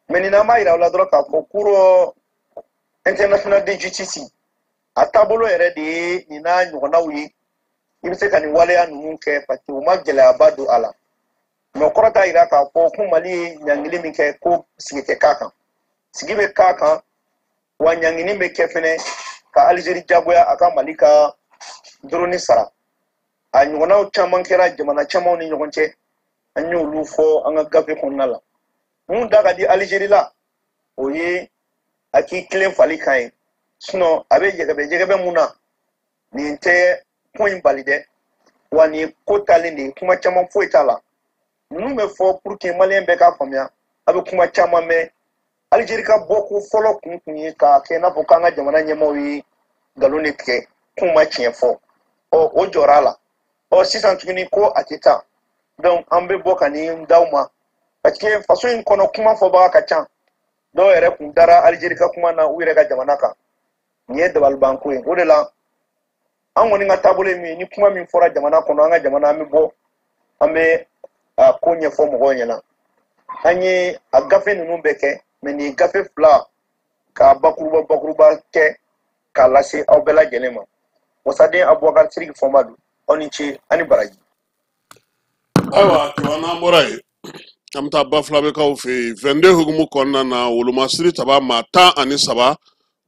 Mais nin n'an b'a yira aw la dɔrɔn k'a fɔ Cour internationale de justice a taabolo yɛrɛ de ye nin n'a ɲɔgɔnnaw ye. I bɛ se ka nin waleya ninnu kɛ parce que u ma gɛlɛyaba don a la. Mais o kɔrɔ t'a yira k'a fɔ ko Mali ye ɲangili min kɛ ko sigi tɛ k'a kan. Sigi bɛ k'a kan, wa ɲangini bɛ kɛ fɛnɛ ka Alizeri jagoya a ka Mali ka drone sara. A ɲɔgɔnnaw caman kɛra jamana camanw ni ɲɔgɔn cɛ, an y'olu fɔ an ka gafe kɔnɔna la. Mun da ka di Alizeri la, o ye a k'i tilen fali kan ye. Sinon a bɛ jɛgɛbɛ jɛgɛbɛ mun na, nin tɛ ko in bali dɛ. Wa nin ye ko talen de ye, kuma caman foyi t'a la. Ninnu bɛ fɔ pour que maliyɛn bɛɛ k'a faamuya. A bɛ kuma caman mɛn. Alizeri ka bɔko fɔlɔ kun ye k'a kɛ i n'a fɔ k'an ka jamana ɲɛmaaw ye nkalon de tigɛ, k'u ma tiɲɛ fɔ. Ɔ, o jɔra a la. Ɔ, sisan tuguni ko a tɛ taa. Donc an bɛ bɔ ka nin d'aw ma parce que faso in kɔnɔ kuma fɔbaga ka ca. Dɔw yɛrɛ kun dara Alizeri ka kuma na u yɛrɛ ka jamana kan. Nin ye dabalibanko ye. O de la An kɔni ka taabolo ye min ye, ni kuma min fɔra jamana kɔnɔ, an ka jamana, an bɛ bɔ, an bɛ a ko ɲɛfɔ mɔgɔw ɲɛna. An ye a gafe ninnu bɛɛ kɛ, mɛ nin gafe fila k'a bakuruba bakuruba kɛ k'a lase aw bɛɛ lajɛlen ma. Wasaden Abubakar Sidiki Fɔnba don. Aw ni ce, ani baraji. Ayiwa Keba, n'an bɔra yen, an bɛ taa Bafulabɛkaw fɛ yen. 22 hukumu kɔnɔna na, wolomasiri taba maa 13,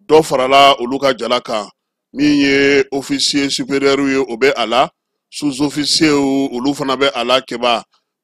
dɔ farala olu ka jala kan. Min ye officier supérieur ye, o bɛ a la, sous-officier olu fana bɛ a la. Keba,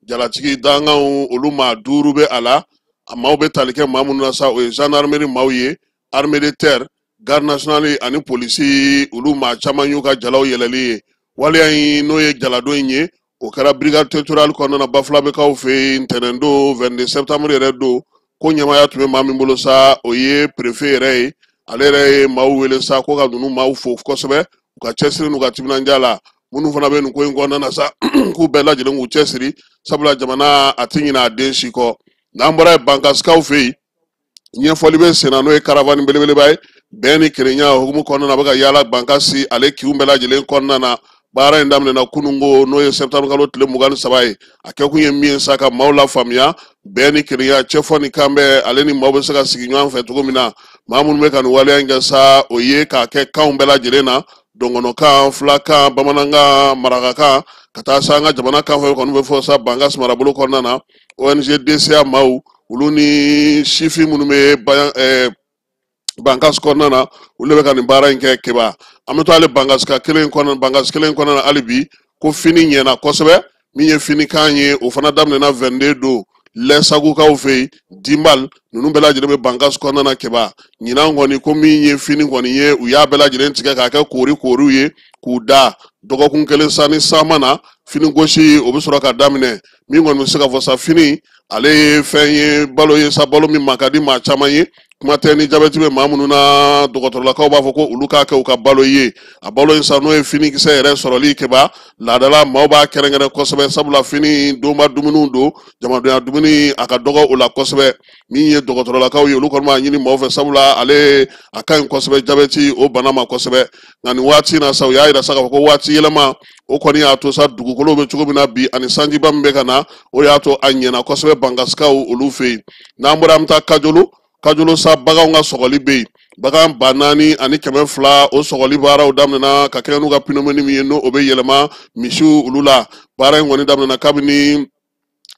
jalatigi danganw, olu maa 5 bɛ a la. A maaw bɛ tali kɛ maa minnu na sa, o ye gendarmerie maaw ye, armée de terre, garde nationale ani polisi. Olu maa caman y'u ka jalaw yɛlɛli ye. Waleya in, n'o ye jaladon in ye, o kɛra brigade territoriale kɔnɔna na, Bafulabɛkaw fɛ yen, ntɛnɛn don 22 septembre yɛrɛ don. Ko ɲɛmaaya tun bɛ maa min bolo sa, o ye préfet yɛrɛ ye. Ale yɛrɛ ye maaw wele sa ko ka ninnu maaw fo kosɛbɛ u ka cɛsiri n'u ka timinandiya la. Minnu fana bɛ nin ko in kɔnɔna na sa, k'u bɛɛ lajɛlen k'u cɛsiri, sabula jamana a ti ɲinɛ a den si kɔ. N'an bɔra yen, Bankasikaw fɛ yen, ɲɛfɔli bɛ sen na, n'o ye caravane belebeleba ye, bɛn ni kelenya hukumu kɔnɔna na, a bɛ ka yaala Bankasi ale kinw bɛɛ lajɛlen kɔnɔna na. Baara in daminɛna kununko, n'o ye septembre kalo tile 23 ye. A kɛkun ye min ye sa, ka maaw lafaamuya bɛn ni kelenya, cɛfɔ ni kanbɛn, ale ni maaw bɛ se ka sigi ɲɔgɔn fɛ cogo min na. Maa minnu bɛ ka nin waleya in kɛ sa, o ye k'a kɛ kanw bɛɛ lajɛlen na: dɔngɔnɔkan, filakan, bamanankan, marakakan, ka taa se an ka jamana kan fɛn kɔni bɛ fɔ sa Bankasi marabolo kɔnɔna na. ONG DCA maaw, olu ni sifin minnu bɛ bayan Bankasi kɔnɔna na, olu de bɛ ka nin baara in kɛ. Keba, an bɛ to ale Bankasi ka kelen kɔnɔna, Bankasi kelen kɔnɔna na hali bi. Ko fini ɲɛna kosɛbɛ, min ye finikan ye, o fana daminɛna 22 don Lɛsagukaw fɛ yen, Dinbal ninnu bɛɛ lajɛlen bɛ Bankasi kɔnɔna na. Keba, ɲinan kɔni, ko min ye fini kɔni ye, u y'a bɛɛ lajɛlen tigɛ k'a kɛ koori kooriw ye k'u da. Dɔgɔkun kelen sa, ni san ma na, fini gosi o bɛ sɔrɔ ka daminɛ. Min kɔni bɛ se ka fɔ sa, fini ale ye fɛn ye, balo ye sa, balo min ma ka di maa caman ye. Kuma tɛ ni jabɛti bɛ maa minnu na, dɔgɔtɔrɔlakaw b'a fɔ ko olu k'a kɛ u ka balo ye. A balo in sa, n'o ye finikisɛ yɛrɛ sɔrɔli. Keba, laadala maaw b'a kɛrɛnkɛrɛn kosɛbɛ, sabula fini donba dumuniw don, jamadonya dumuni a ka dɔgɔ o la kosɛbɛ. Min ye dɔgɔtɔrɔlakaw ye, olu kɔni b'a ɲini maaw fɛ, sabula ale a ka ɲi kosɛbɛ jabɛti o bana ma kosɛbɛ. Nka nin waati in na sa, u y'a yira sa k'a fɔ ko waati yɛlɛma o kɔni y'a to sa, dugukolo bɛ cogo min na bi ani sanjiba min bɛ ka na, o y'a to a ɲɛna kosɛbɛ Bankasikaw olu fɛ yen. N'an bɔra, an bɛ taa Kajolo. Kajolo sa, baganw ka sɔgɔli bɛ yen. Bagan 4200, o sɔgɔli baaraw daminɛna ka kɛ n'u ka pneumonie min ye, n'o bɛ yɛlɛma misiw olu la. Baara in kɔni daminɛna kabini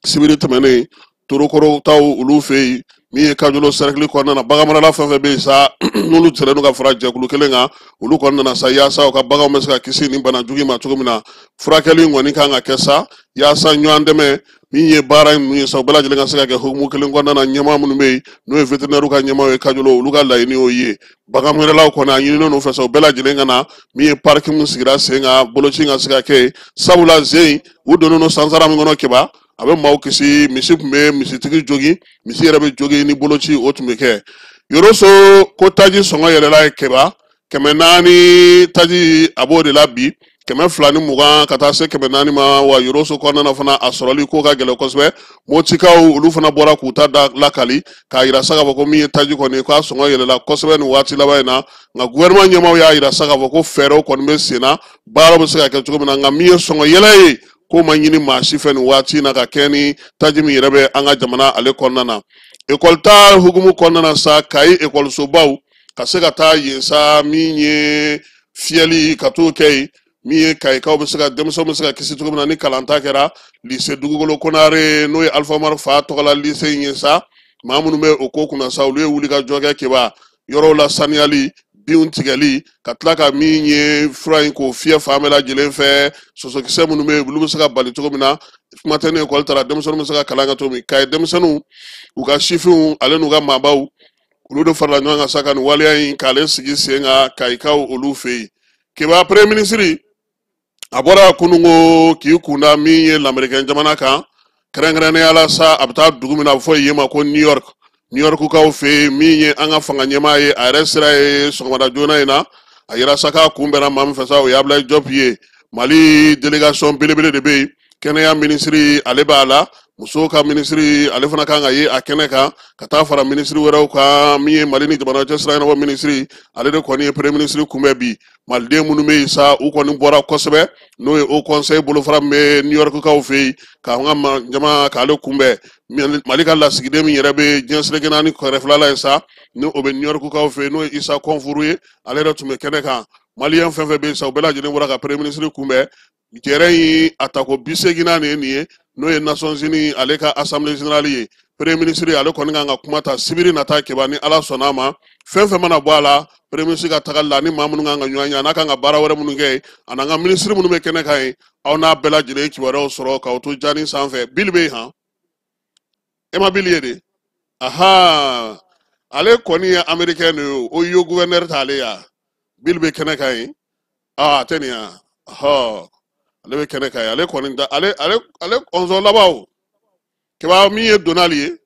sibiri tɛmɛnen Torokoro taw olu fɛ yen. Min ye Kajolo cercle kɔnɔna na, baganmarala fɛn fɛn bɛ yen sa, n'olu sɛnɛ ka fara jɛkulu kelen kan, olu kɔni nana sa yaasa u ka baganw bɛ se ka kisi nin bana jugu ma cogo min na. Furakɛli in kɔni kan ka kɛ sa yaasa ɲɔgɔn dɛmɛ min ye baara in ninnu ye sa, u bɛɛ lajɛlen ka se ka kɛ hukumu kelen kɔnɔna na. Ɲɛmaa minnu bɛ yen, n'o ye vétérinaire ka ɲɛmaaw ye Kajolo, olu ka laɲini y'o ye. Bagan wɛrɛlaw kɔni, a ɲininen n'u fɛ sa, u bɛɛ lajɛlen ka na. Min ye parc min sigira sen kan, boloci ka se ka kɛ yen, sabula zen u donnen don sansara min kɔnɔ. Keba, a bɛ maaw kisi. Misi tun bɛ misitigi jogin, misi yɛrɛ bɛ jogin ni boloci o tun bɛ kɛ. Yoroso ko taji sɔngɔ yɛlɛla ye. Keba, 400 taji a b'o de la bi, 220 ka taa se 400 ma. Wa Yoroso kɔnɔna na fana, a sɔrɔli ko ka gɛlɛn kosɛbɛ. Motikaw olu fana bɔra k'u ta da lakali k'a yira sa k'a fɔ ko min ye taji kɔni, k'a sɔngɔ yɛlɛla kosɛbɛ nin waati laban in na. Nka gouvernement ɲɛmaaw y'a yira sa k'a fɔ ko fɛɛrɛw kɔni bɛ sen na, baaraw bɛ se ka kɛ cogo min na. Nka min ye sɔngɔ yɛlɛ ye, ko ma ɲini maa si fɛ nin waati in na, ka kɛ ni taji min yɛrɛ bɛ an ka jamana ale kɔnɔna na. Ekɔli ta hukumu kɔnɔna na sa, Kayi ekɔlisobaw ka se ka taa yen sa, min ye fiyɛli ka t'o kɛ yen, min ye kayikaw bɛ se ka, denmisɛnw bɛ se ka kisi cogo min na ni kalanta kɛra. Lycée Dugukolo Konare, n'o ye Alpha Umaru fa tɔgɔla lycée in ye sa, maa minnu bɛ o ko kunna sa, olu ye wuli ka jɔ kɛ. Keba, yɔrɔw la saniyali, binw tigɛli, ka tila ka min ye fura in k'o fiyɛ fan bɛɛ lajɛlen fɛ, sɔsɔkisɛ minnu bɛ yen, olu bɛ se ka bali cogo min na. Kuma tɛ ni ekɔli taara, denmisɛnninw bɛ se ka kalan kɛ cogo min. Kayi denmisɛnninw, u ka sifinw ale n'u ka maabaw, olu de farala ɲɔgɔn kan sa ka nin waleya in k'ale sigi sen kan kayikaw olu fɛ yen. Keba, premier ministre a bɔra kununko k'i kunda min ye lamɛrikɛn jamana kan, kɛrɛnkɛrɛnnenya la sa, a bɛ taa dugu min na, a bɛ fɔ yen ma ko New York. New York kaw fɛ yen, min ye an ka fanga ɲɛmaa ye, a yɛrɛ sera ye sɔgɔmada joona in na. A yira sa k'a kun bɛnna maa min fɛ sa, o ye Ablaye Diop ye. Mali délégation belebele de bɛ yen. Kɛnɛya minisiri ale b'a la, musow ka minisiri ale fana kan ka ye a kɛnɛ kan, ka taa fara minisiri wɛrɛw kan. Min ye Mali ni jamana cɛ sira ɲɛnabɔ minisiri, ale de kɔni ye premier ministre kunbɛn bi. Maliden minnu bɛ yen sa, u kɔni bɔra kosɛbɛ, n'o ye Haut Conseil bolofara min bɛ New York kaw fɛ yen, k'an ka jama k'ale kunbɛn. Mali ka lasigiden min yɛrɛ bɛ diɲɛ seleke naani kɛrɛfɛla la yen sa, ni o bɛ New York kaw fɛ yen, n'o ye Isa Kɔnfuru ye, ale yɛrɛ tun bɛ kɛnɛ kan. Maliyɛn fɛn fɛn bɛ yen sa, u bɛɛ lajɛlen bɔra ka premier ministre kunbɛn. Jɛrɛ in a tako 80nan de ye nin ye, n'o ye Nations Unies ale ka assemblée générale ye. Premier ministre ale kɔni kan ka kuma ta sibiri nata keba, ni Ala sɔnna a ma. Fɛn fɛn mana bɔ a la premier ministre ka tagali la, ni maa minnu kan ka ɲɔgɔn ye, a n'a kan ka baara wɛrɛ minnu kɛ, a n'an ka ministre minnu bɛ kɛnɛ kan ye, aw n'a bɛɛ lajɛlen kibaruyaw sɔrɔ k'aw to jani sanfɛ. Bili bɛ yen han, e ma Bili ye de? Aha, ale kɔni ye américain de ye, o ye gouverneur t'ale ya. Bili bɛ kɛnɛ kan yen. Aa, a tɛ nin ya hɔ, ale bɛ kɛnɛ kan yen. Ale kɔni da ale ale ale ɔnzɔn laban o keba min ye Donali ye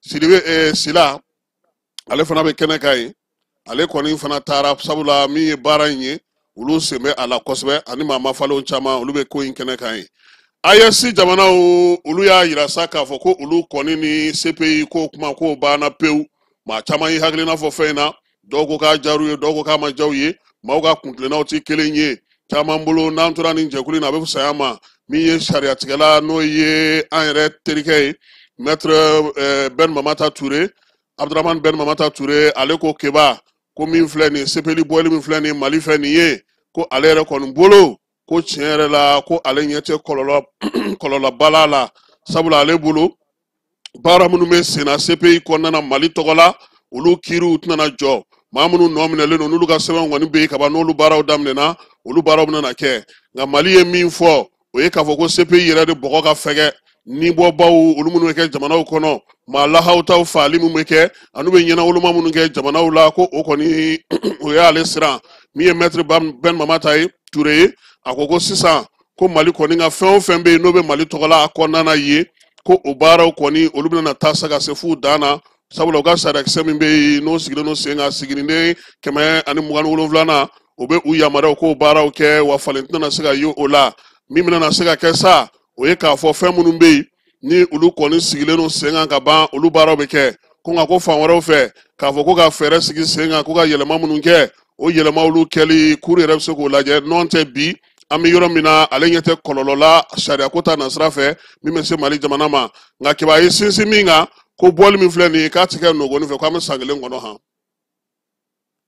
Sidibe Sila, ale fana bɛ kɛnɛ kan yen. Ale kɔni fana taara, sabula min ye baara in ye, olu sen bɛ a la kosɛbɛ, ani maa mafalenw caman, olu bɛ ko in kɛnɛ kan yen. AES jamanaw, olu y'a yira sa k'a fɔ ko olu kɔni ni CPI ko kuma k'o banna pewu. Maa caman y'i hakilina fɔ fɛn in na, dɔw ko k'a diyar'u ye, dɔw ko k'a ma diya u ye. Maaw ka kuntilennaw tɛ kelen ye. Caman bolo, n'an tora nin jɛkulu in na, a bɛ fisaya ma. Min ye sariyatigɛla, n'o ye an yɛrɛ terikɛ ye, maître Ben Mamata Touré, Abdramane Ben Mamata Touré, ale ko keba ko min filɛ nin ye, CPI bɔli min filɛ nin ye Mali fɛ nin ye, ko ale yɛrɛ kɔni bolo, ko tiɲɛ yɛrɛ la, ko ale ɲɛ tɛ kɔlɔlɔ kɔlɔlɔba la, sabula ale bolo, baara minnu bɛ sen na CPI kɔnɔna na Mali tɔgɔ la, olu kiiriw tɛna jɔ. Maa minnu nɔ minɛlen don, n'olu ka sɛbɛnw kɔni bɛ yen kaban, n'olu baaraw daminɛna, olu baaraw bɛna na kɛ. Nka Mali ye min fɔ, o ye k'a fɔ ko CPI yɛrɛ de bɔgɔ ka fɛgɛ nibɔbaw, olu minnu bɛ kɛ jamanaw kɔnɔ, maa lahaw taw faali min bɛ kɛ, ani bɛ ɲɛnawoloma minnu kɛ jamanaw la, ko o kɔni o y'ale siran. Min ye maître Ben Mamata ye Ture ye, a ko ko sisan ko Mali kɔni ka fɛn o fɛn bɛ yen n'o bɛ Mali tɔgɔ la a kɔnɔna na ye, ko o baaraw kɔni, olu bɛna taa sa ka se f'u dan na, sabula u ka sariyakisɛ min bɛ yen n'o sigilen don sen kan, siginiden 127nan, o bɛ u yamaruya k'o baaraw kɛ, wa falen tɛna se ka ye o la. Min bɛna se ka kɛ sa, o ye k'a fɔ fɛn minnu bɛ yen ni olu kɔni sigilen don sen kan ka ban, olu baaraw bɛ kɛ. Ko nka ko fan wɛrɛw fɛ, k'a fɔ ko ka fɛɛrɛ sigi sen kan ko ka yɛlɛma minnu kɛ, o yɛlɛma olu kɛli cour yɛrɛ bɛ se k'o lajɛ. Nɔn tɛ, bi an bɛ yɔrɔ min na, ale ɲɛ tɛ kɔlɔlɔ la sariyako ta nasira fɛ min bɛ se Mali jamana ma. Nka kiba ye sinsin min kan, ko bɔli min filɛ nin ye, k'a ti kɛ nɔgɔni fɛ, k'an bɛ san kelen kɔnɔ han.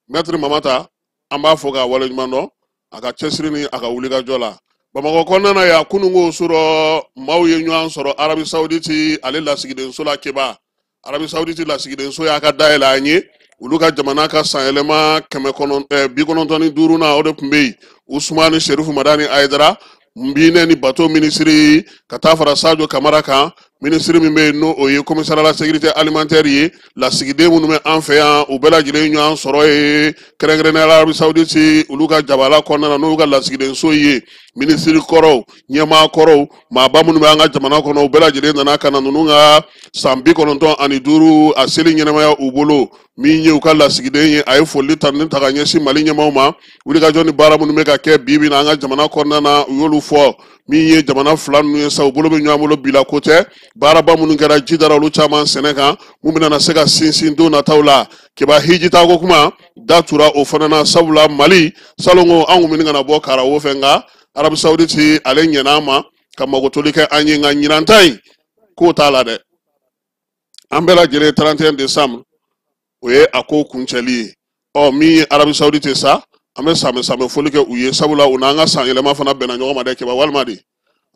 Maître Mamata, an b'a fɔ k'a waleɲuman dɔn a ka cɛsiri ni a ka wulikajɔ la. Bamakɔ kɔnɔna na yan, kununko sɔrɔ maaw ye ɲɔgɔn sɔrɔ Arabi Sawuditi ale lasigidenso la. Keba, Arabi Sawuditi lasigidenso y'a ka dayɛlɛ an ye. Olu ka jamana ka sanyɛlɛma 995nan, o de tun bɛ yen. Usumani Serifu Madani Ayidara Mbinɛ ni bato minisiri, ka taa fara Sajo Kamara kan, minisiri min bɛ yen n'o o ye commissariat la sécurité alimentaire ye. Lasigiden minnu bɛ an fɛ yan, u bɛɛ lajɛlen ɲɔgɔn sɔrɔ ye, kɛrɛnkɛrɛnnenya la Arabi Sawuditi olu ka jabala kɔnɔna na, n'o ka lasigidenso ye. Minisiri kɔrɔw, ɲɛmaa kɔrɔw, maaba minnu bɛ an ka jamana kɔnɔ, u bɛɛ lajɛlen nana ka na ninnu ka san 95 a seli ɲɛnamaya u bolo. Min ye u ka lasigiden ye, a ye foli ta ni ta ka ɲɛsin Mali ɲɛmaaw ma. Wulikajɔ ni baara minnu bɛ ka kɛ bi bi na an ka jamana kɔnɔna na, u y'olu fɔ. Min ye jamana fila ninnu ye sa, u bolo bɛ ɲɔgɔn bolo bi la, ko tɛ baaraba minnu kɛra, ji dara olu caman sɛnɛ kan, mun bɛna se ka sinsin don nataw la. Kiba, hiji taako kuma da tura o fana na, sabula Mali salongo an kun bɛ ka na bɔ karawo fɛ, nka Arabi Sawuditi ale ɲɛna an ma ka magotoli kɛ an ye. Nka ɲinan ta in, k'o t'a la dɛ. An bɛɛ lajɛlen 31 décembre, o ye a ko kuncɛli ye. Ɔ, min ye Arabi Sawuditi sa, an bɛ samɛ samɛ foli kɛ u ye, sabula u n'an ka san yɛlɛma fana bɛnna ɲɔgɔn ma dɛ, kɛba walima de.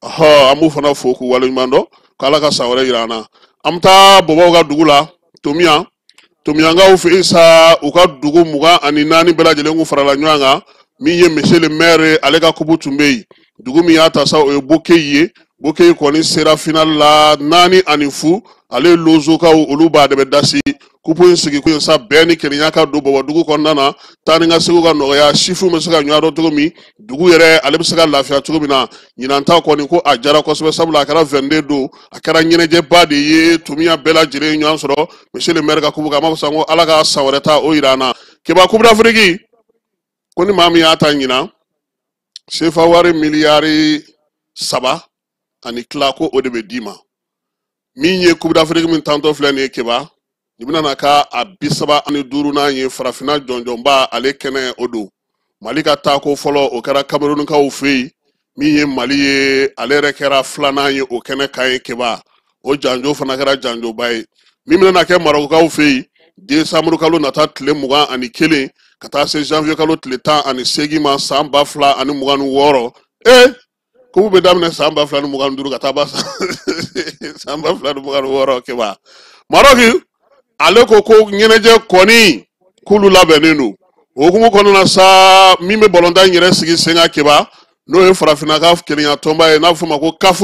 Ɔhɔ, an b'u fana fo k'u waleɲuman dɔn, k'Ala ka san wɛrɛ yira an na. An bɛ taa bɔbɔw ka dugu la, Tomiyan. Tomiyankaw fɛ yen sa, u ka dugu 24 bɛɛ lajɛlen kun farala ɲɔgɔn kan. Min ye monsieur le maire ale ka coupe tun bɛ yen. Dugu min y'a ta sa, o ye Bokeyi ye. Bokeyi kɔni sera final la 4-0. Ale ye Lozokaw, olu b'a de bɛ dasi. Kupu in sigi kun ye sa, bɛɛ ni kelenya ka don bɔbɔ dugu kɔnɔna na, taa ni ka segu ka nɔgɔya, sifinw bɛ se ka ɲɔgɔn dɔn cogo min, dugu yɛrɛ ale bɛ se ka lafiya cogo min na. Ɲinan ta kɔni, ko a jara kosɛbɛ, sabula a kɛra 22 don, a kɛra ɲɛnajɛba de ye. Tomiya bɛɛ lajɛlen ɲɔgɔn sɔrɔ monsieur le maire ka kupu kan. An b'a fɔ sa ko Ala ka san wɛrɛ ta o yira an na. Keba, Coupe d'Afrique, ko ni maa min y'a ta ɲinan, sefa wari miliyari 3 ani tila, ko o de bɛ d'i ma. Min ye Coupe d'Afrique min tantɔ filɛ nin ye, Keba, nin bɛna na ka a 35nan ye. Farafinna jɔnjɔnba ale kɛnɛ o don. Mali ka taako fɔlɔ o kɛra Kamerunkaw fɛ yen. Min ye Mali ye, ale yɛrɛ kɛra filanan ye o kɛnɛ kan ye Keba. O janjo fana kɛra janjoba ye. Min bɛna kɛ Marɔkukaw fɛ yen décembre kalo nata tile 21 ka taa se janvier kalo tile 18 ma san 2026. Kupu bɛ daminɛ san 2025 ka taa ban san 2026 Keba. Marɔki ale ko ɲɛnajɛ kɔni k'olu labɛnnen don. O hukumu kɔnɔna sa, min bɛ balontan yɛrɛ sigi sen kan Keba, n'o ye farafinna ka kelenya tɔnba ye n'a bɛ f'o ma ko CAF,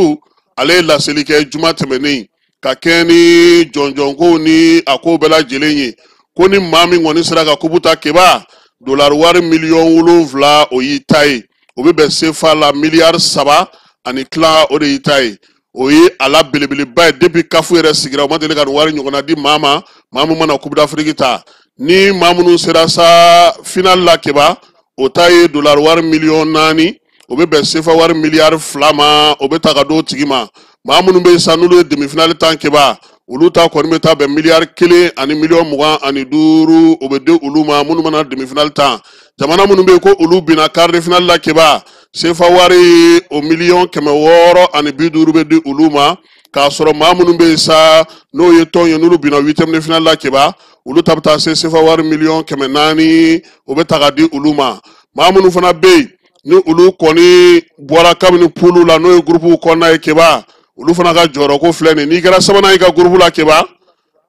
ale ye laseli kɛ juma tɛmɛnen ka kɛɲɛ ni jɔnjɔnkow ni a ko bɛɛ lajɛlen ye, ko ni maa min kɔni sera ka kupu ta Keba, dolari wari miliyɔn 7 o y'i ta ye, o bɛ bɛn sefa la miliyari 3.5, o de y'i ta ye. O ye a la belebeleba ye. Depuis CAF yɛrɛ sigira, o ma deli ka nin wari ɲɔgɔnna di maa ma, maa min mana Coupe d'Afrique ta. Ni maa minnu sera sa finale la Keba, o ta ye dolari wari miliyɔn 4, o bɛ bɛn sefa wari miliyari 2 ma, o bɛ ta ka d'o tigi ma. Maa minnu bɛ yen sa n'olu ye demi finale tan Keba, olu ta kɔni bɛ taa bɛn miliyari 1 ani miliyɔn 25, o bɛ di olu ma, minnu mana demi finale tan. Jamana minnu bɛ yen ko olu binna quart de finale la Keba, sefa wari o miliyɔn 650 bɛ di olu ma. K'a sɔrɔ maa minnu bɛ yen sa n'o ye tɔn ye, n'olu binna huitième de finale la Keba, olu ta bɛ taa se sefa wari miliyɔn 400, o bɛ ta ka di olu ma. Maa minnu fana bɛ yen ni olu kɔni bɔra kabini poule la, n'o ye groupe kɔnɔna ye Keba, olu fana ka jɔyɔrɔko filɛ nin ye. N'i kɛra sabanan y'i ka groupe la Keba,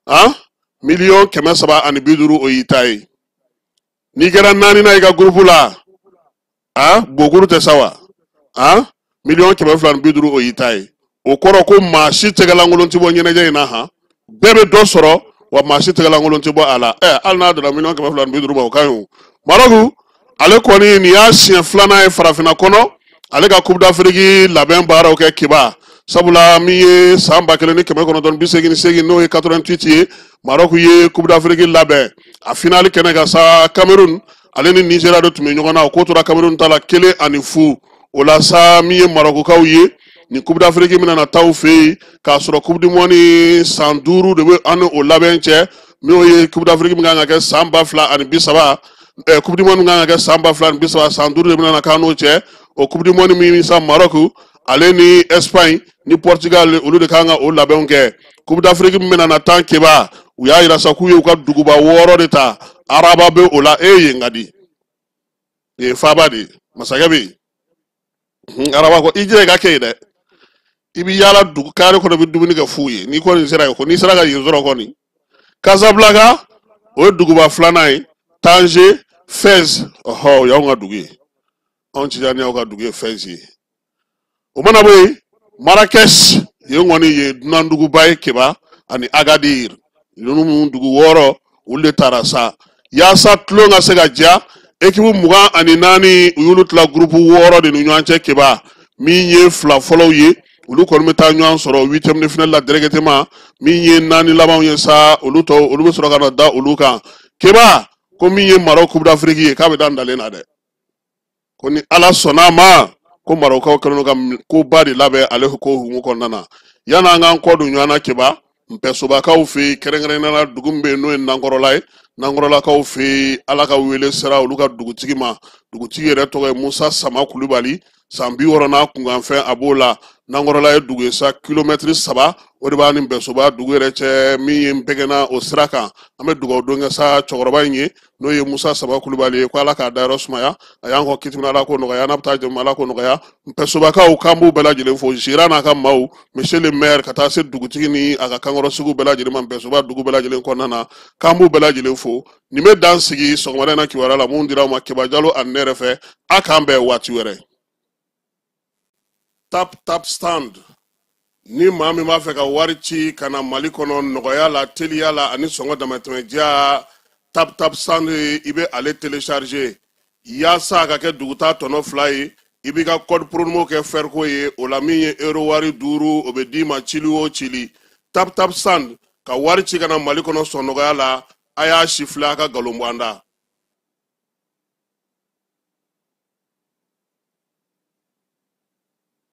han, miliyɔn 350, o y'i ta ye. N'i kɛra naaninan y'i ka groupe la, han, bokuru tɛ sa wa, han, miliyɔn 250, o y'i ta ye. O kɔrɔ ko maa si tɛgɛlankolon tɛ bɔ ɲɛnajɛ in na, han, bɛɛ bɛ dɔ sɔrɔ wa, maa si tɛgɛlankolon tɛ bɔ a la. Hali n'a donna miliyɔn 250 ma, o ka ɲi. O Marɔku ale kɔni, nin y'a siɲɛ filanan ye farafinna kɔnɔ ale ka Coupe d'Afrique labɛn baaraw kɛ Keba, sabula min ye san 1988, n'o ye 88 ye, Marɔku ye Coupe d'Afrique labɛn. A finale kɛnɛ kan sa, Cameroun ale ni Nigeria de tun bɛ ɲɔgɔn na. O ko tora Cameroun ta la 1-0. O la sa, min ye Marɔkukaw ye, nin Coupe d'Afrique bɛna na taa u fɛ yen k'a sɔrɔ Coupe du Monde san 5 de bɛ an ni o labɛn cɛ, n'o ye Coupe d'Afrique min kan ka kɛ san 2030, Coupe du Monde min kan ka kɛ san 2030, san 5 de bɛna na k'an n'o cɛ. O Coupe du Monde min sa, Maroc ale ni Espagne ni Portugal, olu de kan ka o labɛnw kɛ. Coupe d'Afrique min bɛna na tan Keba, u y'a yira sa k'u ye u ka duguba 6 de ta. Rabat bɛ o la, e yen ka di, yen ye faaba de ye, masakɛ bɛ yen. Rabat ko i jija i ka kɛ yen dɛ, i bɛ yaala dugu kare kɔnɔ, i bɛ dumuni kɛ fu ye n'i kɔni sera yen, ko n'i sera ka yen sɔrɔ kɔni. Casablanca, o ye duguba filanan ye. Tanger, Fès, ɔhɔ, o y'anw ka dugu ye, anw Tijaniyaw ka dugu ye Fès ye. O mana bɔ yen, Marrakech, yen kɔni ye dunanduguba ye Keba, ani Agadir. Ninnu dugu 6, olu de taara sa yaasa tulon ka se ka diya. Ekipu 24, u y'olu tila gurupu 6 de ni ɲɔgɔn cɛ Keba. Min ye fila fɔlɔw ye, olu kɔni bɛ taa ɲɔgɔn sɔrɔ huitième de finale la directement. Min ye naani labanw ye sa, olu tɔ, olu bɛ sɔrɔ ka na da olu kan Keba. Ko min ye Maroc Coupe d'Afrique ye, k'a bɛ da ntalen na dɛ, ko ni Ala sɔnna a ma, ko Marocaw kɛlen don ka koba de labɛn ale ko hukumu kɔnɔna na. Yan'an k'an kɔ don ɲɔgɔn na Keba, Npɛsobakaw fɛ yen, kɛrɛnkɛrɛnnenya la dugu min bɛ yen n'o ye Nankɔrɔla ye, Nankɔrɔlakaw fɛ yen, Ala ka wele sera olu ka dugutigi ma. Dugutigi yɛrɛ tɔgɔ ye Musa Sama Kulubali, san 60 n'a kunkanfɛn a b'o la. Nankɔrɔla ye dugu ye sa, kilomɛtiri 3 o de b'a ni Npɛsoba dugu yɛrɛ cɛ, min ye Npɛgɛnna o sira kan. An bɛ dugawu don kɛ sa cɛkɔrɔba in ye, n'o ye Musa Sama Kulubali ye, ko Ala k'a dayɔrɔ sumaya, a y'an kɔ kiti min, Ala k'o nɔgɔya, n'a bɛ taa jama, Ala k'o nɔgɔya. Npɛsobakaw, k'an b'u bɛɛ lajɛlen fo, Zira n'a ka maaw, monsieur le maire, ka taa se dugutigi ni a ka kankɔrɔsigiw bɛɛ lajɛlen ma Npɛsoba dugu bɛɛ lajɛlen kɔnɔna na, k'an b'u bɛɛ lajɛlen fo. Nin bɛ dan sigi sɔgɔmada in na kibaruya la mun dira aw ma Keba Jalo ani ne yɛrɛ fɛ. A k'an bɛn waati wɛrɛ. Tap Tap Stand, ni maa min b'a fɛ ka wari ci ka na Mali kɔnɔ nɔgɔya la, teliya la ani sɔngɔ damatɛmɛdiya, Tap Tap Stand, i bɛ ale télécharger yaasa a ka kɛ duguta tɔnɔ fila ye. I b'i ka code promo kɛ fɛriko ye o la, min ye euro wari 5, o bɛ d'i ma cili o cili. Tap Tap Stand, ka wari ci ka na Mali kɔnɔ sɔn nɔgɔya la. A y'a si filɛ, a ka nkalon bɔ an da.